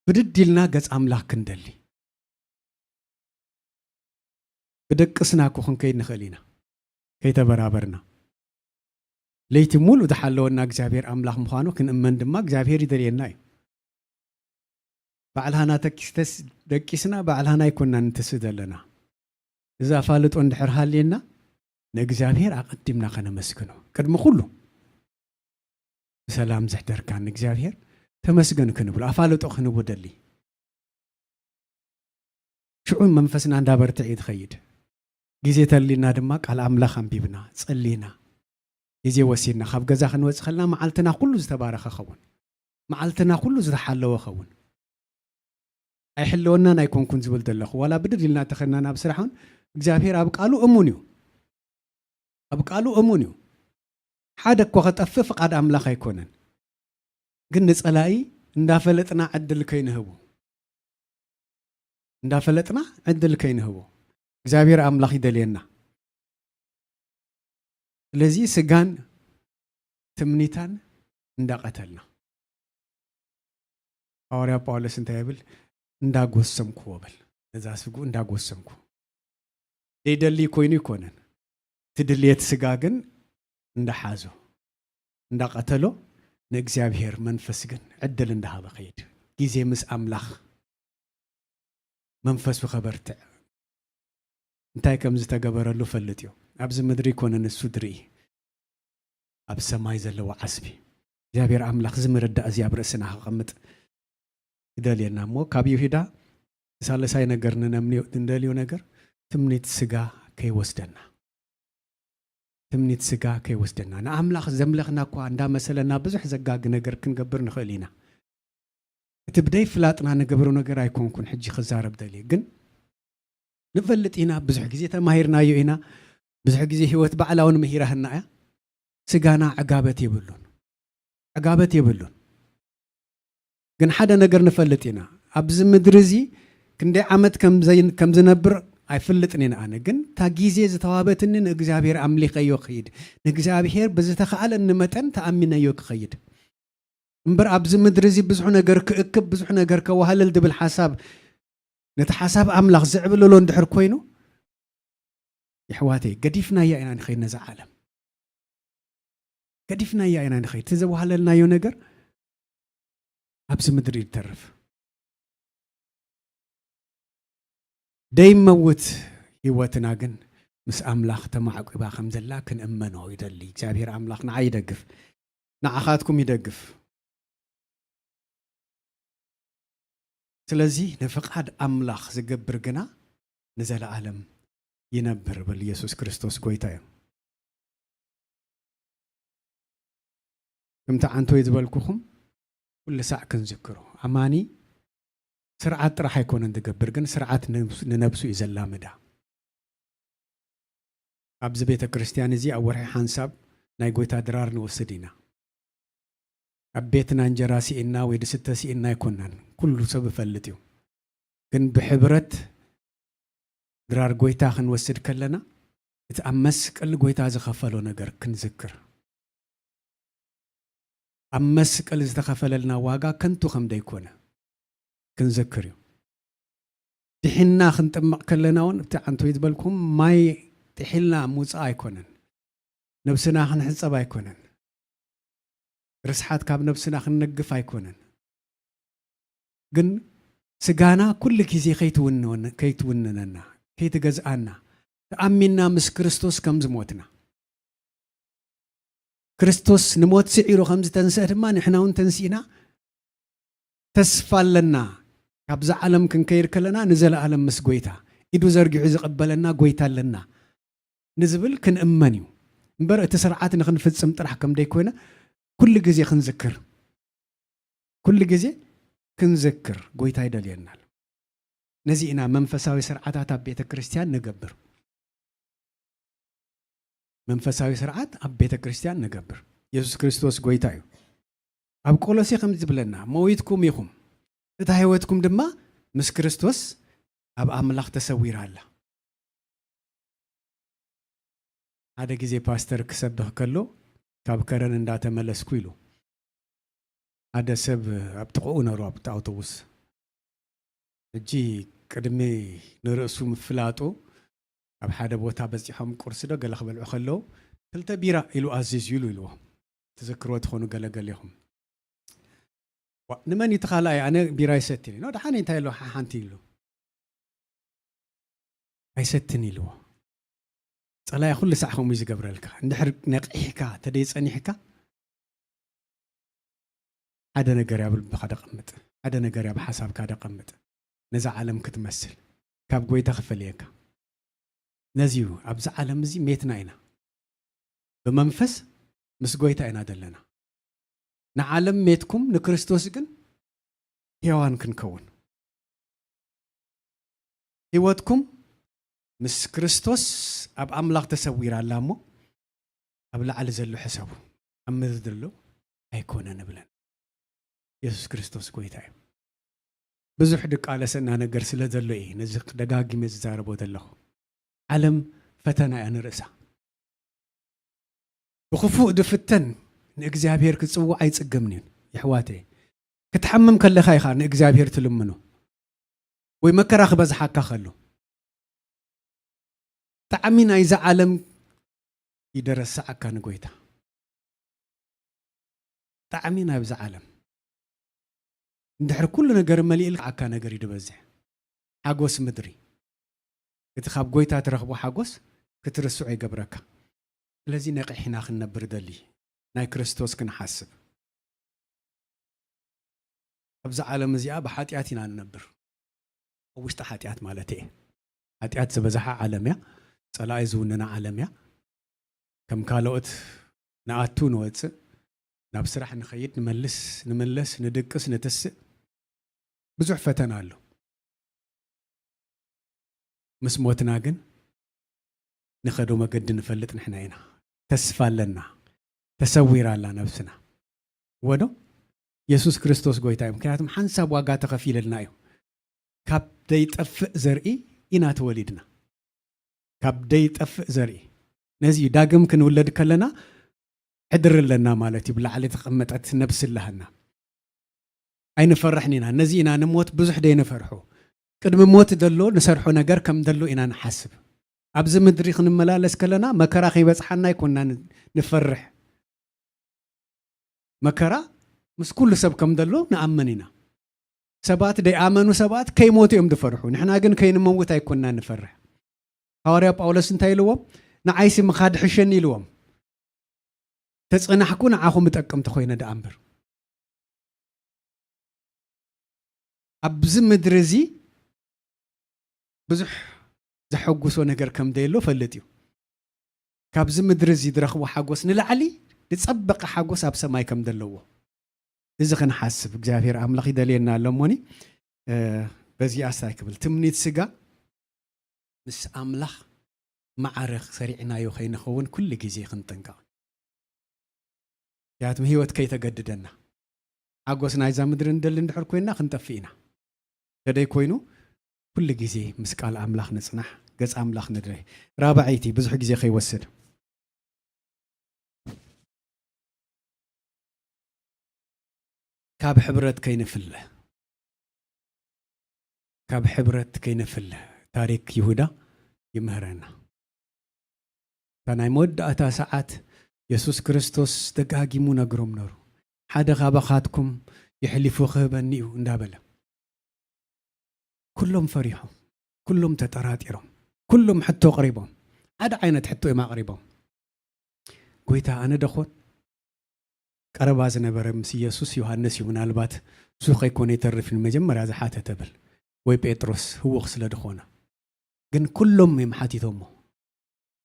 ብድድ ኢልና ገጽ ኣምላኽ ክንደሊ። ብደቅስና እኮ ክንከይድ ንኽእል ኢና፣ ከይተበራበርና። ለይቲ ሙሉእ ዝሓለወና እግዚኣብሔር ኣምላኽ ምዃኑ ክንእመን ድማ እግዚኣብሔር ይደልየና እዩ። ባዕልሃና ተኪስተስ-፣ ደቂስና ባዕልሃና ኣይኮንናን ንትስእ ዘለና። እዚ ኣፋልጦ እንድሕር ሃልየና፣ ንእግዚኣብሔር ኣቐዲምና ከነመስግኖ። ቅድሚ ኩሉ፣ ብሰላም ዘሕደርካን እግዚኣብሔር ተመስገን ክንብሎ፣ ኣፋልጦ ክንህቦ ደሊ። ሽዑ መንፈስና እንዳበርትዕ እዩ ትኸይድ። ግዜ ተሊና ድማ ቃል ኣምላኽ ኣንቢብና፣ ጸሊና፣ ግዜ ወሲድና፣ ካብ ገዛ ክንወጽእ ከለና መዓልትና ኩሉ ዝተባረኸ ኸውን። መዓልትና ኩሉ ዝተሓለወ ኸውን። ኣይሕለወናን ኣይኮንኩን ዝብል ዘለኹ። ዋላ ብድድ ኢልና ተኸድና ናብ ስራሕ እውን እግዚኣብሔር ኣብ ቃሉ እሙን እዩ። ኣብ ቃሉ እሙን እዩ። ሓደ እኳ ከጠፍእ ፍቓድ ኣምላኽ ኣይኮነን። ግን ንጸላኢ እንዳፈለጥና ዕድል ከይንህቡ፣ እንዳፈለጥና ዕድል ከይንህቡ እግዚኣብሔር ኣምላኽ ይደልየና። ስለዚ ስጋን ትምኒታን እንዳቐተልና፣ ሃዋርያ ጳውሎስ እንታይ ይብል? እንዳጎሰምኩዎ በል። ነዛ ስግኡ እንዳጎሰምኩ፣ ዘይደሊ ኮይኑ ይኮነን። እቲ ድልየት ስጋ ግን እንዳሓዞ፣ እንዳቐተሎ፣ ንእግዚኣብሔር መንፈስ ግን ዕድል እንዳሃበ ኸይድ። ግዜ ምስ ኣምላኽ መንፈሱ ኸበርትዕ፣ እንታይ ከም ዝተገበረሉ ፈልጥ እዩ። ኣብዚ ምድሪ ይኮነ ንሱ ድርኢ፣ ኣብ ሰማይ ዘለዎ ዓስቢ። እግዚኣብሔር ኣምላኽ እዚ መረዳእ እዚ ኣብ ርእስና ከቐምጥ ይደልየና። እሞ ካብ ይሁዳ ሳልሳይ ነገር ንነምንዮ-፣ ንደልዮ ነገር ትምኒት ስጋ ከይወስደና። ትምኒት ስጋ ከይወስደና። ንኣምላኽ ዘምለኽና እኳ እንዳመሰለና ብዙሕ ዘጋግ ነገር ክንገብር ንኽእል ኢና። እቲ ብደይ ፍላጥና ንገብሮ ነገር ኣይኮንኩን ሕጂ ክዛረብ ደልየ። ግን ንፈልጥ ኢና፣ ብዙሕ ግዜ ተማሂርናዮ ኢና። ብዙሕ ግዜ ህይወት ባዕላ እውን ምሂራህና እያ። ስጋና ዕጋበት የብሉን። ዕጋበት የብሉን። ግን ሓደ ነገር ንፈልጥ ኢና። ኣብዚ ምድሪ እዚ ክንደይ ዓመት ከም ዘይ-፣ ከም ዝነብር ኣይፍልጥን እየ ኣነ። ግን እታ ግዜ ዝተዋበትኒ ንእግዚኣብሔር ኣምሊኸዮ ክኸይድ፣ ንእግዚኣብሔር ብዝተኻእለኒ መጠን ተኣሚነዮ ክኸይድ። እምበር ኣብዚ ምድሪ እዚ ብዙሕ ነገር ክእክብ፣ ብዙሕ ነገር ከዋህልል ዝብል ሓሳብ፣ ነቲ ሓሳብ ኣምላኽ ዝዕብልሎ እንድሕር ኮይኑ፣ የሕዋተይ፣ ገዲፍናያ ኢና ንኸይድ ነዛ ዓለም። ገዲፍናያ ኢና ንኸይድ። እቲ ዘዋህለልናዮ ነገር ኣብዚ ምድሪ ይተርፍ። ደይመውት ህይወትና ግን ምስ ኣምላኽ ተማዕቂባ ከም ዘላ ክንእመኖ ይደሊ። እግዚኣብሔር ኣምላኽ ንዓይ ይደግፍ፣ ንዓኻትኩም ይደግፍ። ስለዚ ንፍቓድ ኣምላኽ ዝገብር ግና ንዘለኣለም ይነብር፣ በል። ኢየሱስ ክርስቶስ ጎይታ እዩ። ከምቲ ዓንቶይ ዝበልኩኹም ኩሉ ሳዕ ክንዝክሮ፣ ኣማኒ ስርዓት ጥራሕ ኣይኮነን ዝገብር፣ ግን ስርዓት ንነብሱ፣ ንነብሱ እዩ ዘላምዳ። ኣብዚ ቤተ ክርስቲያን እዚ ኣብ ወርሒ ሓንሳብ ናይ ጎይታ ድራር ንወስድ ኢና። ኣብ ቤትና እንጀራ ስኢና ወይ ዝስተ ስኢና ኣይኮናን፣ ኩሉ ሰብ ይፈልጥ እዩ። ግን ብሕብረት ድራር ጎይታ ክንወስድ ከለና፣ እቲ ኣብ መስቀል ጎይታ ዝኸፈሎ ነገር ክንዝክር፣ ኣብ መስቀል ዝተኸፈለልና ዋጋ ከንቱ ከም ዘይኮነ ክንዝክር እዩ። ድሒና ክንጥመቕ ከለና እውን፣ እቲ ዓንቶይ ዝበልኩም፣ ማይ ጥሒልና ምውፃእ ኣይኮነን፣ ነብስና ክንሕፀብ ኣይኮነን፣ ርስሓት ካብ ነብስና ክንነግፍ ኣይኮነን። ግን ስጋና ኩሉ ግዜ ከይትውንወን-፣ ከይትውንነና፣ ከይትገዝኣና፣ ተኣሚንና ምስ ክርስቶስ ከም ዝሞትና፣ ክርስቶስ ንሞት ስዒሩ ከም ዝተንስአ ድማ ንሕና እውን ተንሲእና ተስፋ ኣለና። ካብዛ ዓለም ክንከይድ ከለና ንዘለኣለም ምስ ጎይታ፣ ኢዱ ዘርጊሑ ዝቕበለና ጎይታ ኣለና ንዝብል ክንእመን እዩ። እምበር እቲ ስርዓት ንኽንፍጽም ጥራሕ ከም ደይኮነ ኩሉ ግዜ ክንዝክር፣ ኩሉ ግዜ ክንዝክር ጎይታ ይደልየና ኣሎ። ነዚ ኢና መንፈሳዊ ስርዓታት ኣብ ቤተ ክርስቲያን ንገብር። መንፈሳዊ ስርዓት ኣብ ቤተ ክርስቲያን ንገብር። የሱስ ክርስቶስ ጎይታ እዩ። ኣብ ቆሎሴ ከም ዝብለና፣ "ሞይትኩም ኢኹም፣ እታ ህይወትኩም ድማ ምስ ክርስቶስ ኣብ ኣምላኽ ተሰዊራ ኣላ።" ሓደ ግዜ ፓስተር ክሰብኽ ከሎ፣ ካብ ከረን እንዳተመለስኩ ኢሉ፣ ሓደ ሰብ ኣብ ጥቕኡ ነሩ፣ ኣብቲ ኣውቶቡስ። ሕጂ ቅድሚ ንርእሱ ምፍላጡ፣ ኣብ ሓደ ቦታ በጺሖም ቁርሲ ዶ ገለ ክበልዑ ከለዉ፣ "ክልተ ቢራ" ኢሉ ኣዚዙ ኢሉ ኢልዎ። ትዝክርዎ ትኾኑ ገለ ገሌኹም። "ዋ፣ ንመን እዩ እቲ ካልኣይ? ኣነ ቢራ ኣይሰትን" ኢሉ። "ደሓን እንታይ ኣሎ? ሓ-፣ ሓንቲ" ኢሉ። "ኣይሰትን" ኢልዎ። ጸላኢ ኩሉ ሳዕ ከምኡ እዩ ዝገብረልካ። እንድሕር ነቒሕካ፣ ተደይ ጸኒሕካ፣ ሓደ ነገር ኣብ ልብኻ ደቐምጥ፣ ሓደ ነገር ኣብ ሓሳብካ ደቐምጥ። ነዛ ዓለም ክትመስል፣ ካብ ጎይታ ክፈልየካ። ነዚ እዩ፣ ኣብዚ ዓለም እዚ ሜትና ኢና። ብመንፈስ ምስ ጎይታ ኢና ዘለና። ንዓለም ሜትኩም ንክርስቶስ ግን ሕያዋን ክንከውን። ህይወትኩም ምስ ክርስቶስ ኣብ ኣምላኽ ተሰዊራ ኣላ እሞ፣ ኣብ ላዕሊ ዘሎ ሕሰቡ፣ ኣብ ምድሪ ዘሎ ኣይኮነን እብለን። የሱስ ክርስቶስ ጎይታ እዩ። ብዙሕ ድቃለሰና ነገር ስለ ዘሎ እየ ነዚ ደጋጊመ ዝዛረቦ ዘለኹ። ዓለም ፈተና እያ ንርእሳ። ብኽፉእ ድፍተን ንእግዚኣብሔር ክጽውዕ ኣይጽገምን እዩ። የሕዋተይ፣ ክትሓምም ከለኻ ኢኻ ንእግዚኣብሔር ትልምኖ፣ ወይ መከራ ክበዝሓካ ከሎ። ጣዕሚ ናይዛ ዓለም ይደረስዓካ ንጎይታ። ጣዕሚ ናብዛ ዓለም። እንድሕር ኩሉ ነገር መሊእልካ፣ ኣካ ነገር እዩ ድበዝሕ። ሓጎስ ምድሪ፣ እቲ ካብ ጎይታ ትረኽቦ ሓጎስ ክትርስዖ ይገብረካ። ስለዚ ነቒሕና ክንነብር ደሊ፣ ናይ ክርስቶስ ክንሓስብ። ኣብዛ ዓለም እዚኣ ብሓጢኣት ኢና ንነብር። ኣብ ውሽጢ ሓጢኣት ማለት እየ። ሓጢኣት ዝበዝሓ ዓለም እያ። ጸላኢ ዝውንና ዓለም እያ። ከም ካልኦት ንኣቱ ንወጽእ፣ ናብ ስራሕ ንኸይድ፣ ንመልስ፣ ንምለስ፣ ንድቅስ፣ ንትስእ። ብዙሕ ፈተና ኣሎ። ምስ ሞትና ግን ንኸዶ መገዲ ንፈልጥ ንሕና ኢና። ተስፋ ኣለና። ተሰዊራ ኣላ ነብስና። ወዶ የሱስ ክርስቶስ ጎይታ እዩ። ምክንያቱም ሓንሳብ ዋጋ ተኸፊለልና እዩ። ካብ ደይጠፍእ ዘርኢ ኢና ተወሊድና። ካብ ደይጠፍእ ዘርኢ። ነዚ እዩ ዳግም ክንውለድ ከለና ሕድሪ ኣለና ማለት እዩ። ብላዕሊ ተቐመጠት ነብሲ ኣለሃና። ኣይንፈርሕን ኢና። ነዚ ኢና ንሞት ብዙሕ ደይንፈርሖ። ቅድሚ ሞት ደሎ ንሰርሖ ነገር ከም ደሎ ኢና ንሓስብ። ኣብዚ ምድሪ ክንመላለስ ከለና መከራ ከይበጽሓና ኣይኮንና ን-፣ ንፈርሕ። መከራ ምስ ኩሉ ሰብ ከም ደሎ ንኣምን ኢና። ሰባት ደይኣመኑ ሰባት ከይሞቱ እዮም ዝፈርሑ። ንሕና ግን ከይንመውት ኣይኮንና ንፈርሕ። ሃዋርያ ጳውሎስ እንታይ ኢልዎም? "ንዓይሲ ምኻድ ሕሸኒ" ኢልዎም። "ተጸናሕኩ ንዓኹም እጠቅም ተኾይነ ደኣ እምበር።" ኣብዚ ምድሪ እዚ ብዙሕ ዘሐጉሶ ነገር ከም ደየሎ ፈልጥ እዩ። ካብዚ ምድሪ እዚ ዝረኽቦ ሓጎስ ንላዕሊ ዝጸበቐ ሓጎስ ኣብ ሰማይ ከም ዘለዎ፣ እዚ ክንሓስብ እግዚኣብሔር ኣምላኽ ይደልየና ኣሎ። እሞኒ፣ እ፣ በዚኣስ እንታይ ክብል? ትምኒት ስጋ ምስ ኣምላኽ ማዕረ ሰሪዕናዮ ከይንኸውን ኩሉ ግዜ ክንጥንቀቕ። ምክንያቱም ህይወት ከይተገድደና፣ ሓጎስ ናይዛ ምድሪ ንደሊ እንድሕር ኮይንና ክንጠፍእ ኢና። ተደይ ኮይኑ ኩሉ ግዜ ምስ ቃል ኣምላኽ ንጽናሕ፣ ገጽ ኣምላኽ ንድረይ። ራብዐይቲ፣ ብዙሕ ግዜ ከይወስድ፣ ካብ ሕብረት ከይንፍለ፣ ካብ ሕብረት ከይንፍለ ታሪክ ይሁዳ ይምህረና። እታ ናይ መወዳእታ ሰዓት የሱስ ክርስቶስ ደጋጊሙ ነግሮም ነሩ። "ሓደ ካባኻትኩም የሕሊፉ ክህበኒ እዩ" እንዳበለ። ኩሎም ፈሪሖም፣ ኩሎም ተጠራጢሮም፣ ኩሎም ሕቶ ኣቕሪቦም። ሓደ ዓይነት ሕቶ እዮም ኣቕሪቦም። "ጎይታ፣ ኣነ ደኾን?" ቀረባ ዝነበረ ምስ ኢየሱስ ዮሃንስ እዩ፣ ምናልባት እሱ ከይኮነ ይተርፍ እዩ መጀመርያ ዝሓተተ ብል፣ ወይ ጴጥሮስ ህውኽ ስለ ዝኾነ። ግን ኩሎም እዮም ሓቲቶሞ።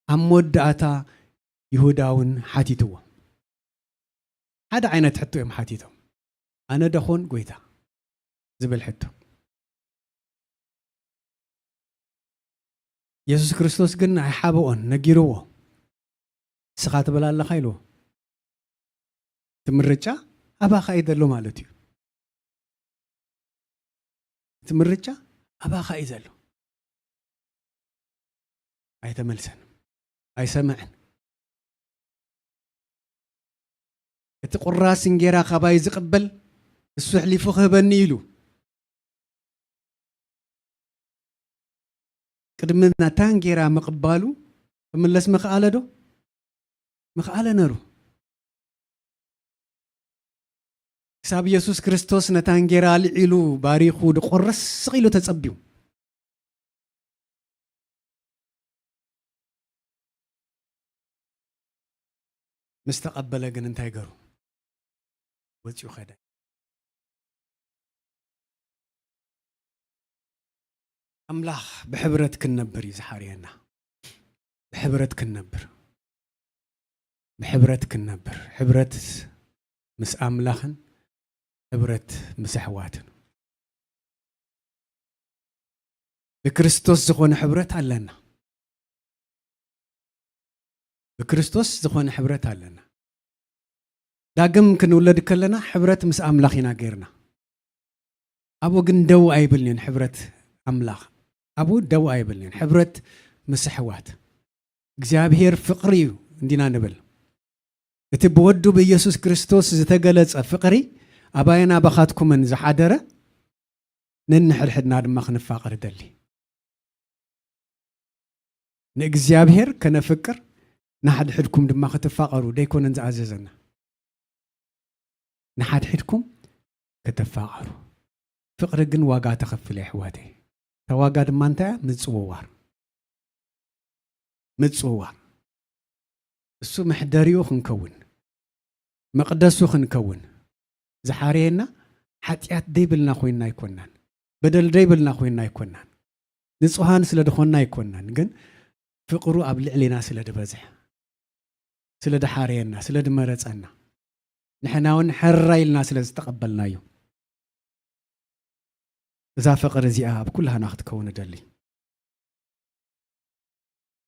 ኣብ መወዳእታ ይሁዳ እውን ሓቲትዎ። ሓደ ዓይነት ሕቶ እዮም ሓቲቶም። "ኣነ ደኾን ጎይታ?" ዝብል ሕቶ። የሱስ ክርስቶስ ግን ኣይሓበኦን፣ ነጊርዎ። "ንስኻ ትብል ኣለኻ" ኢልዎ። እቲ ምርጫ ኣባኻ እዩ ዘሎ ማለት እዩ። እቲ ምርጫ ኣባኻ እዩ ዘሎ። ኣይተመልሰን፣ ኣይሰምዐን። እቲ ቁራስ እንጌራ ካባይ ዝቕበል፣ እሱ ኣሕሊፉ ክህበኒ ኢሉ። ቅድሚ ናታ እንጌራ ምቕባሉ ክምለስ ምኽኣለ ዶ? ምኽኣለ ነሩ። ክሳብ የሱስ ክርስቶስ ነታ እንጌራ ኣልዒሉ ባሪኹ ድቆርስ ስቕ ኢሉ ተጸብዩ። ምስ ተቐበለ ግን እንታይ ገሩ? ወጺኡ ኸደ። ኣምላኽ ብሕብረት ክንነብር እዩ ዝሓርየና። ብሕብረት ክንነብር። ብሕብረት ክንነብር። ሕብረት ምስ ኣምላኽን ሕብረት ምስ ኣሕዋትን። ብክርስቶስ ዝኾነ ሕብረት ኣለና። ብክርስቶስ ዝኾነ ሕብረት ኣለና። ዳግም ክንውለድ ከለና ሕብረት ምስ ኣምላኽ ኢና ጌርና። ኣብኡ ግን ደው ኣይብልን እዩን ሕብረት ኣምላኽ። ኣብኡ ደው ኣይብልን እዩን ሕብረት ምስ ኣሕዋት። እግዚኣብሔር ፍቕሪ እዩ እንዲና ንብል። እቲ ብወዱ ብኢየሱስ ክርስቶስ ዝተገለጸ ፍቕሪ ኣባይን ኣባኻትኩምን ዝሓደረ፣ ነንሕድሕድና ድማ ክንፋቐር እደሊ። ንእግዚኣብሔር ከነፍቅር፣ ንሓድሕድኩም ድማ ክትፋቐሩ ደይኮነን ዝኣዘዘና? ንሓድሕድኩም ክትፋቐሩ። ፍቕሪ ግን ዋጋ ተኸፍል እያ ኣሕዋተይ። እታ ዋጋ ድማ እንታይ እያ? ምጽውዋር። ምጽውዋር። እሱ መሕደሪኡ ክንከውን፣ መቕደሱ ክንከውን ዝሓረየና፣ ሓጢኣት ደይብልና ኮይንና ኣይኮናን። በደል ደይብልና ኮይንና ኣይኮናን። ንጹሃን ስለ ዝኾንና ኣይኮናን። ግን ፍቕሩ ኣብ ልዕሌና ስለ ዝበዝሕ፣ ስለ ድሓረየና፣ ስለ ድመረጸና፣ ንሕና እውን ሕራይ ኢልና ስለ ዝተቐበልናዮ፣ እዛ ፍቕሪ እዚኣ ኣብ ኩላህና ክትከውን እደሊ።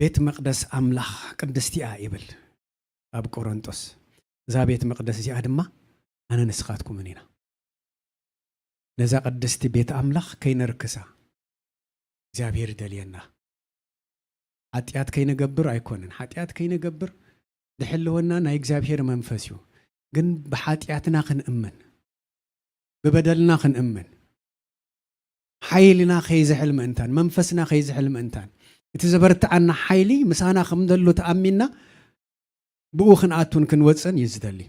ቤት መቕደስ ኣምላኽ ቅድስቲ እያ ይብል ኣብ ቆሮንጦስ። እዛ ቤት መቕደስ እዚኣ ድማ ኣነ ንስኻትኩምን ኢና። ነዛ ቅድስቲ ቤት ኣምላኽ ከይነርክሳ እግዚኣብሔር ይደልየና። ሓጢኣት ከይንገብር ኣይኮነን። ሓጢኣት ከይንገብር ድሕልወና ናይ እግዚኣብሔር መንፈስ እዩ። ግን ብሓጢኣትና ክንእመን፣ ብበደልና ክንእመን፣ ሓይልና ከይዝሕል ምእንታን፣ መንፈስና ከይዝሕል ምእንታን፣ እቲ ዘበርትዓና ሓይሊ ምሳና ከም ዘሎ ተኣሚንና ብኡ ክንኣቱን ክንወፅን እዩ ዝደሊ።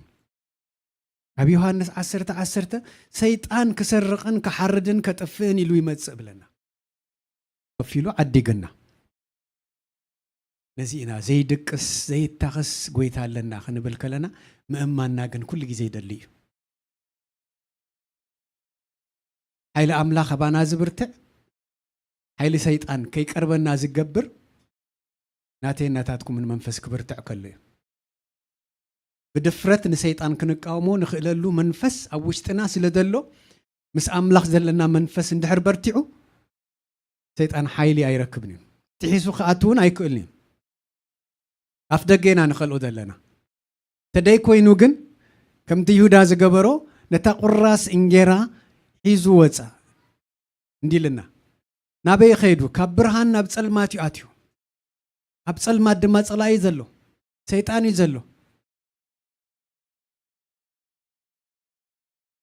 ኣብ ዮሃንስ ዓሰርተ ዓሰርተ፣ ሰይጣን ክሰርቕን ክሓርድን ከጥፍእን ኢሉ ይመጽእ ብለና። ከፊሉ ዓዲግና። ነዚ ኢና ዘይድቅስ ዘይታኸስ ጎይታ ኣለና ክንብል ከለና፣ ምእማንና ግን ኩሉ ግዜ ይደሊ እዩ። ሓይሊ ኣምላኽ ኣባና ዝብርትዕ፣ ሓይሊ ሰይጣን ከይቀርበና ዝገብር፣ ናተይ ናታትኩምን መንፈስ ክብርትዕ ከሎ እዩ። ብድፍረት ንሰይጣን ክንቃወሞ ንኽእለሉ መንፈስ ኣብ ውሽጥና ስለ ዘሎ፣ ምስ ኣምላኽ ዘለና መንፈስ እንድሕር በርቲዑ፣ ሰይጣን ሓይሊ ኣይረክብን እዩ። ጥሒሱ ክኣቱ እውን ኣይክእልን እዩ። ኣፍ ደገ ኢና ንኸልኦ ዘለና። ተደይ ኮይኑ ግን፣ ከምቲ ይሁዳ ዝገበሮ፣ ነታ ቁራስ እንጌራ ሒዙ ወፃ። እንዲልና፣ ናበይ ኸይዱ? ካብ ብርሃን ናብ ጸልማት እዩ ኣትዩ። ኣብ ጸልማት ድማ ጸላኢ እዩ ዘሎ፣ ሰይጣን እዩ ዘሎ።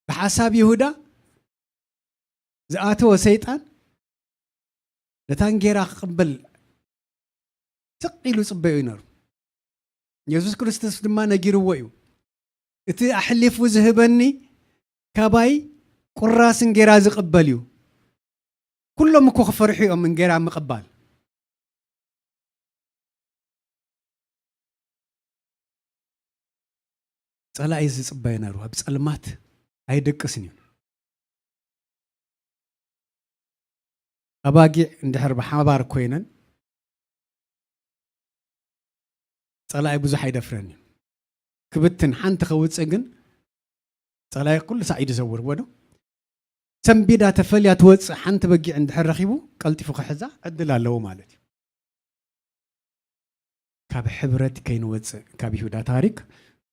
ብሓሳብ ይሁዳ ዝኣተወ ሰይጣን ነታ እንጌራ ክቕበል ስቕ ኢሉ ጽበዮ እዩ ነሩ። የሱስ ክርስቶስ ድማ ነጊርዎ እዩ። እቲ ኣሕሊፉ ዝህበኒ ካባይ ቁራስ እንጌራ ዝቕበል እዩ። ኩሎም እኮ ክፈርሑ እዮም እንጌራ ምቕባል። ጸላኢ ዝጽበዮ ነሩ ኣብ ጸልማት ኣይድቅስን እዩ። ኣባጊዕ እንድሕር ብሓባር ኮይነን ጸላኢ ብዙሕ ኣይደፍረን እዩ። ክብትን ሓንቲ ከውጽእ ግን ጸላኢ ኩሉ ሳዕ እዩ ዝዘውር ወዶ። ሰንቢዳ ተፈልያ ትወጽእ ሓንቲ በጊዕ እንድሕር ረኺቡ ቀልጢፉ ክሕዛ ዕድል ኣለዎ ማለት እዩ። ካብ ሕብረት ከይንወጽእ ካብ ይሁዳ ታሪክ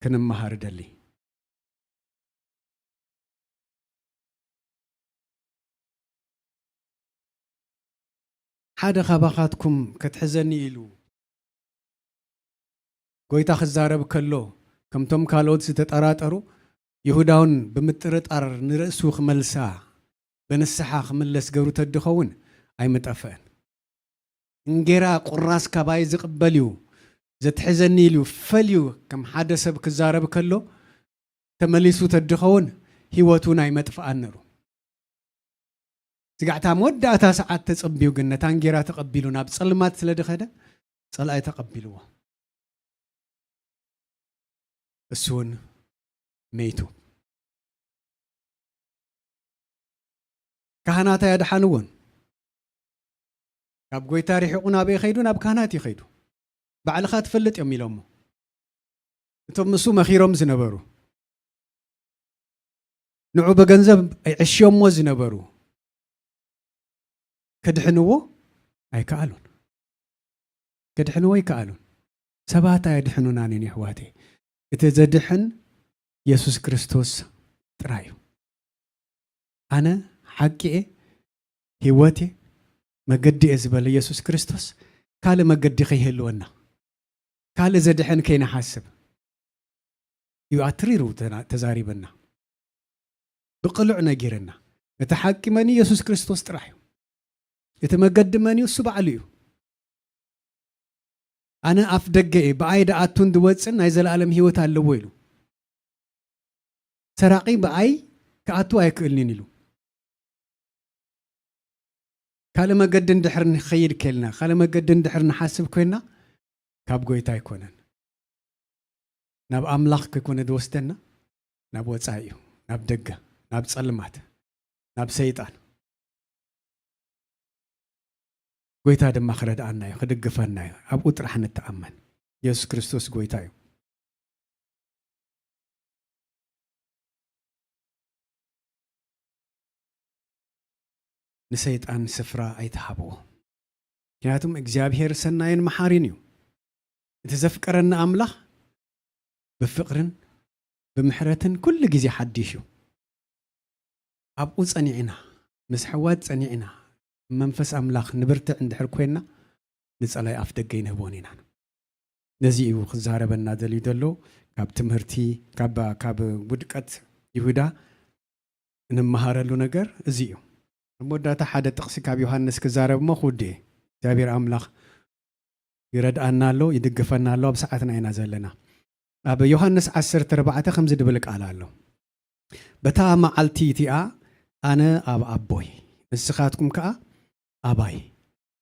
ክንመሃር እደሊ። ሓደ ካባኻትኩም ከትሕዘኒ ኢሉ ጎይታ ክዛረብ ከሎ፣ ከምቶም ካልኦት ዝተጠራጠሩ፣ ይሁዳውን ብምጥርጣር ንርእሱ ክመልሳ ብንስሓ ክምለስ ገሩ ተድኸውን ኣይምጠፍአን። እንጌራ ቁራስ ካባይ ዝቕበል እዩ ዘትሕዘኒ ኢሉ ፈልዩ ከም ሓደ ሰብ ክዛረብ ከሎ፣ ተመሊሱ ተድኸውን ህይወቱ ናይ መጥፍኣን ነሩ። ስጋዕታ መወዳእታ ሰዓት ተጸቢዩ ግን ነታ እንጌራ ተቐቢሉ ናብ ጸልማት ስለ ድኸደ፣ ጸላኢ ተቐቢልዎ። እሱ እውን መይቱ። ካህናት ኣያድሓንዎን። ካብ ጎይታ ርሒቑ ናበይ ኸይዱ? ናብ ካህናት ይኸይዱ። ባዕልኻ ትፈልጥ እዮም ኢሎሞ። እቶም ምስኡ መኺሮም ዝነበሩ። ንዑ ብገንዘብ ይዕሽዮሞ ዝነበሩ ክድሕንዎ ኣይከኣሉን። ክድሕንዎ ኣይከኣሉን። ሰባት ኣየድሕኑናን እዮም የሕዋተይ። እቲ ዘድሕን የሱስ ክርስቶስ ጥራይ እዩ። ኣነ ሓቂ እየ፣ ህይወት እየ፣ መገዲ እየ ዝበለ የሱስ ክርስቶስ ካልእ መገዲ ከይህልወና፣ ካልእ ዘድሕን ከይንሓስብ እዩ ኣትሪሩ ተና- ተዛሪበና። ብቕሉዕ ነጊርና። እቲ ሓቂ መን እዩ? የሱስ ክርስቶስ ጥራሕ እዩ። እቲ መገዲ መን እዩ? እሱ ባዕሉ እዩ። ኣነ ኣፍ ደገ እየ፣ ብኣይ ድኣቱን ድወፅን ናይ ዘለኣለም ህይወት ኣለዎ ኢሉ። ሰራቒ ብኣይ ክኣቱ ኣይክእልንን ኢሉ። ካልእ መገዲ እንድሕር ንኸይድ ከልና፣ ካልእ መገዲ እንድሕር ንሓስብ ኮይና ካብ ጎይታ ኣይኮነን። ናብ ኣምላኽ ከይኮነ ዝወስደና፣ ናብ ወጻኢ እዩ፣ ናብ ደገ፣ ናብ ጸልማት፣ ናብ ሰይጣን። ጎይታ ድማ ክረድኣና እዩ፣ ክድግፈና እዩ። ኣብኡ ጥራሕ ንተኣመን። የሱስ ክርስቶስ ጎይታ እዩ። ንሰይጣን ስፍራ ኣይትሃብዎ። ምክንያቱም እግዚኣብሔር ሰናይን መሓሪን እዩ። እቲ ዘፍቀረና ኣምላኽ ብፍቕርን ብምሕረትን ኩሉ ግዜ ሓዲሽ እዩ። ኣብኡ ጸኒዕና፣ ምስ ኣሕዋት ጸኒዕና፣ መንፈስ ኣምላኽ ንብርትዕ እንድሕር ኮይንና፣ ንጸላይ ኣፍ ደገ ኣይንህቦን ኢና። ነዚ እዩ ክዛረበና ደልዩ ዘሎ። ካብ ትምህርቲ፣ ካብ፣ ካብ ውድቀት ይሁዳ እንመሃረሉ ነገር እዚ እዩ። ኣብ መወዳእታ ሓደ ጥቕሲ ካብ ዮሃንስ ክዛረብ እሞ ክውድእ እየ። እግዚኣብሔር ኣምላኽ ይረድኣና ኣሎ፣ ይድግፈና ኣሎ። ኣብ ሰዓትና ኢና ዘለና። ኣብ ዮሃንስ ዓሰርተ ኣርባዕተ ከምዚ ድብል ቃል ኣሎ። በታ መዓልቲ እቲኣ ኣነ ኣብ ኣቦይ፣ ንስኻትኩም ከኣ ኣባይ፣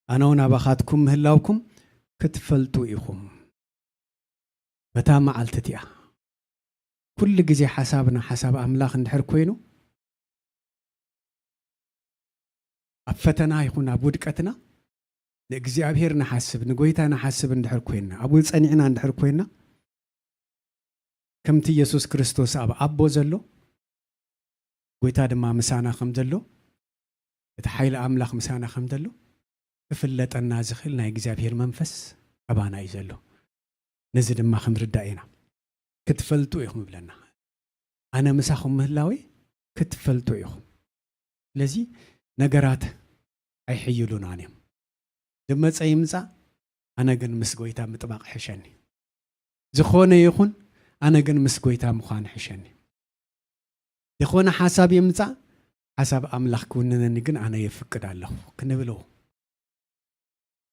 ኣነ እውን ኣባኻትኩም ምህላውኩም ክትፈልጡ ኢኹም። በታ መዓልቲ እቲኣ። ኩሉ ግዜ ሓሳብና ሓሳብ ኣምላኽ እንድሕር ኮይኑ፣ ኣብ ፈተና ይኹን ኣብ ውድቀትና፣ ንእግዚኣብሔር ንሓስብ፣ ንጎይታ ንሓስብ እንድሕር ኮይንና፣ ኣብኡ ጸኒዕና እንድሕር ኮይንና፣ ከምቲ የሱስ ክርስቶስ ኣብ ኣቦ ዘሎ፣ ጎይታ ድማ ምሳና ከም ዘሎ፣ እቲ ሓይሊ ኣምላኽ ምሳና ከም ዘሎ፣ ክፍለጠና ዝኽእል ናይ እግዚኣብሔር መንፈስ ኣባና እዩ ዘሎ። ነዚ ድማ ክንርዳእ ኢና። ክትፈልጡ ኢኹም ይብለና። ኣነ ምሳኹም ምህላወይ ክትፈልጡ ኢኹም። ስለዚ ነገራት ኣይሕይሉናን እዮም። ዝመጸ ይምጻእ፣ ኣነ ግን ምስ ጎይታ ምጥባቕ ሕሸኒ። ዝኾነ ይኹን፣ ኣነ ግን ምስ ጎይታ ምዃን ሕሸኒ። ዝኾነ ሓሳብ ይምጻእ፣ ሓሳብ ኣምላኽ ክውንነኒ ግን ኣነ የፍቅድ ኣለኹ ክንብሎ።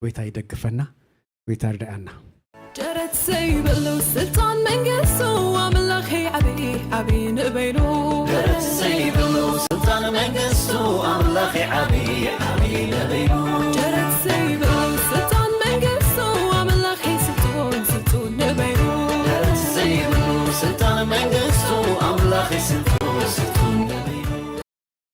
ጎይታ ይደግፈና፣ ጎይታ ይርድኣና። ደረት ዘይብሉ ስልጣን መንግስቱ ኣምላኽ ዓብዪ ዓብዪ ንበይኑ። ደረት ዘይብሉ ስልጣን መንግስቱ ኣምላኽ ዓብዪ ዓብዪ ንበይኑ።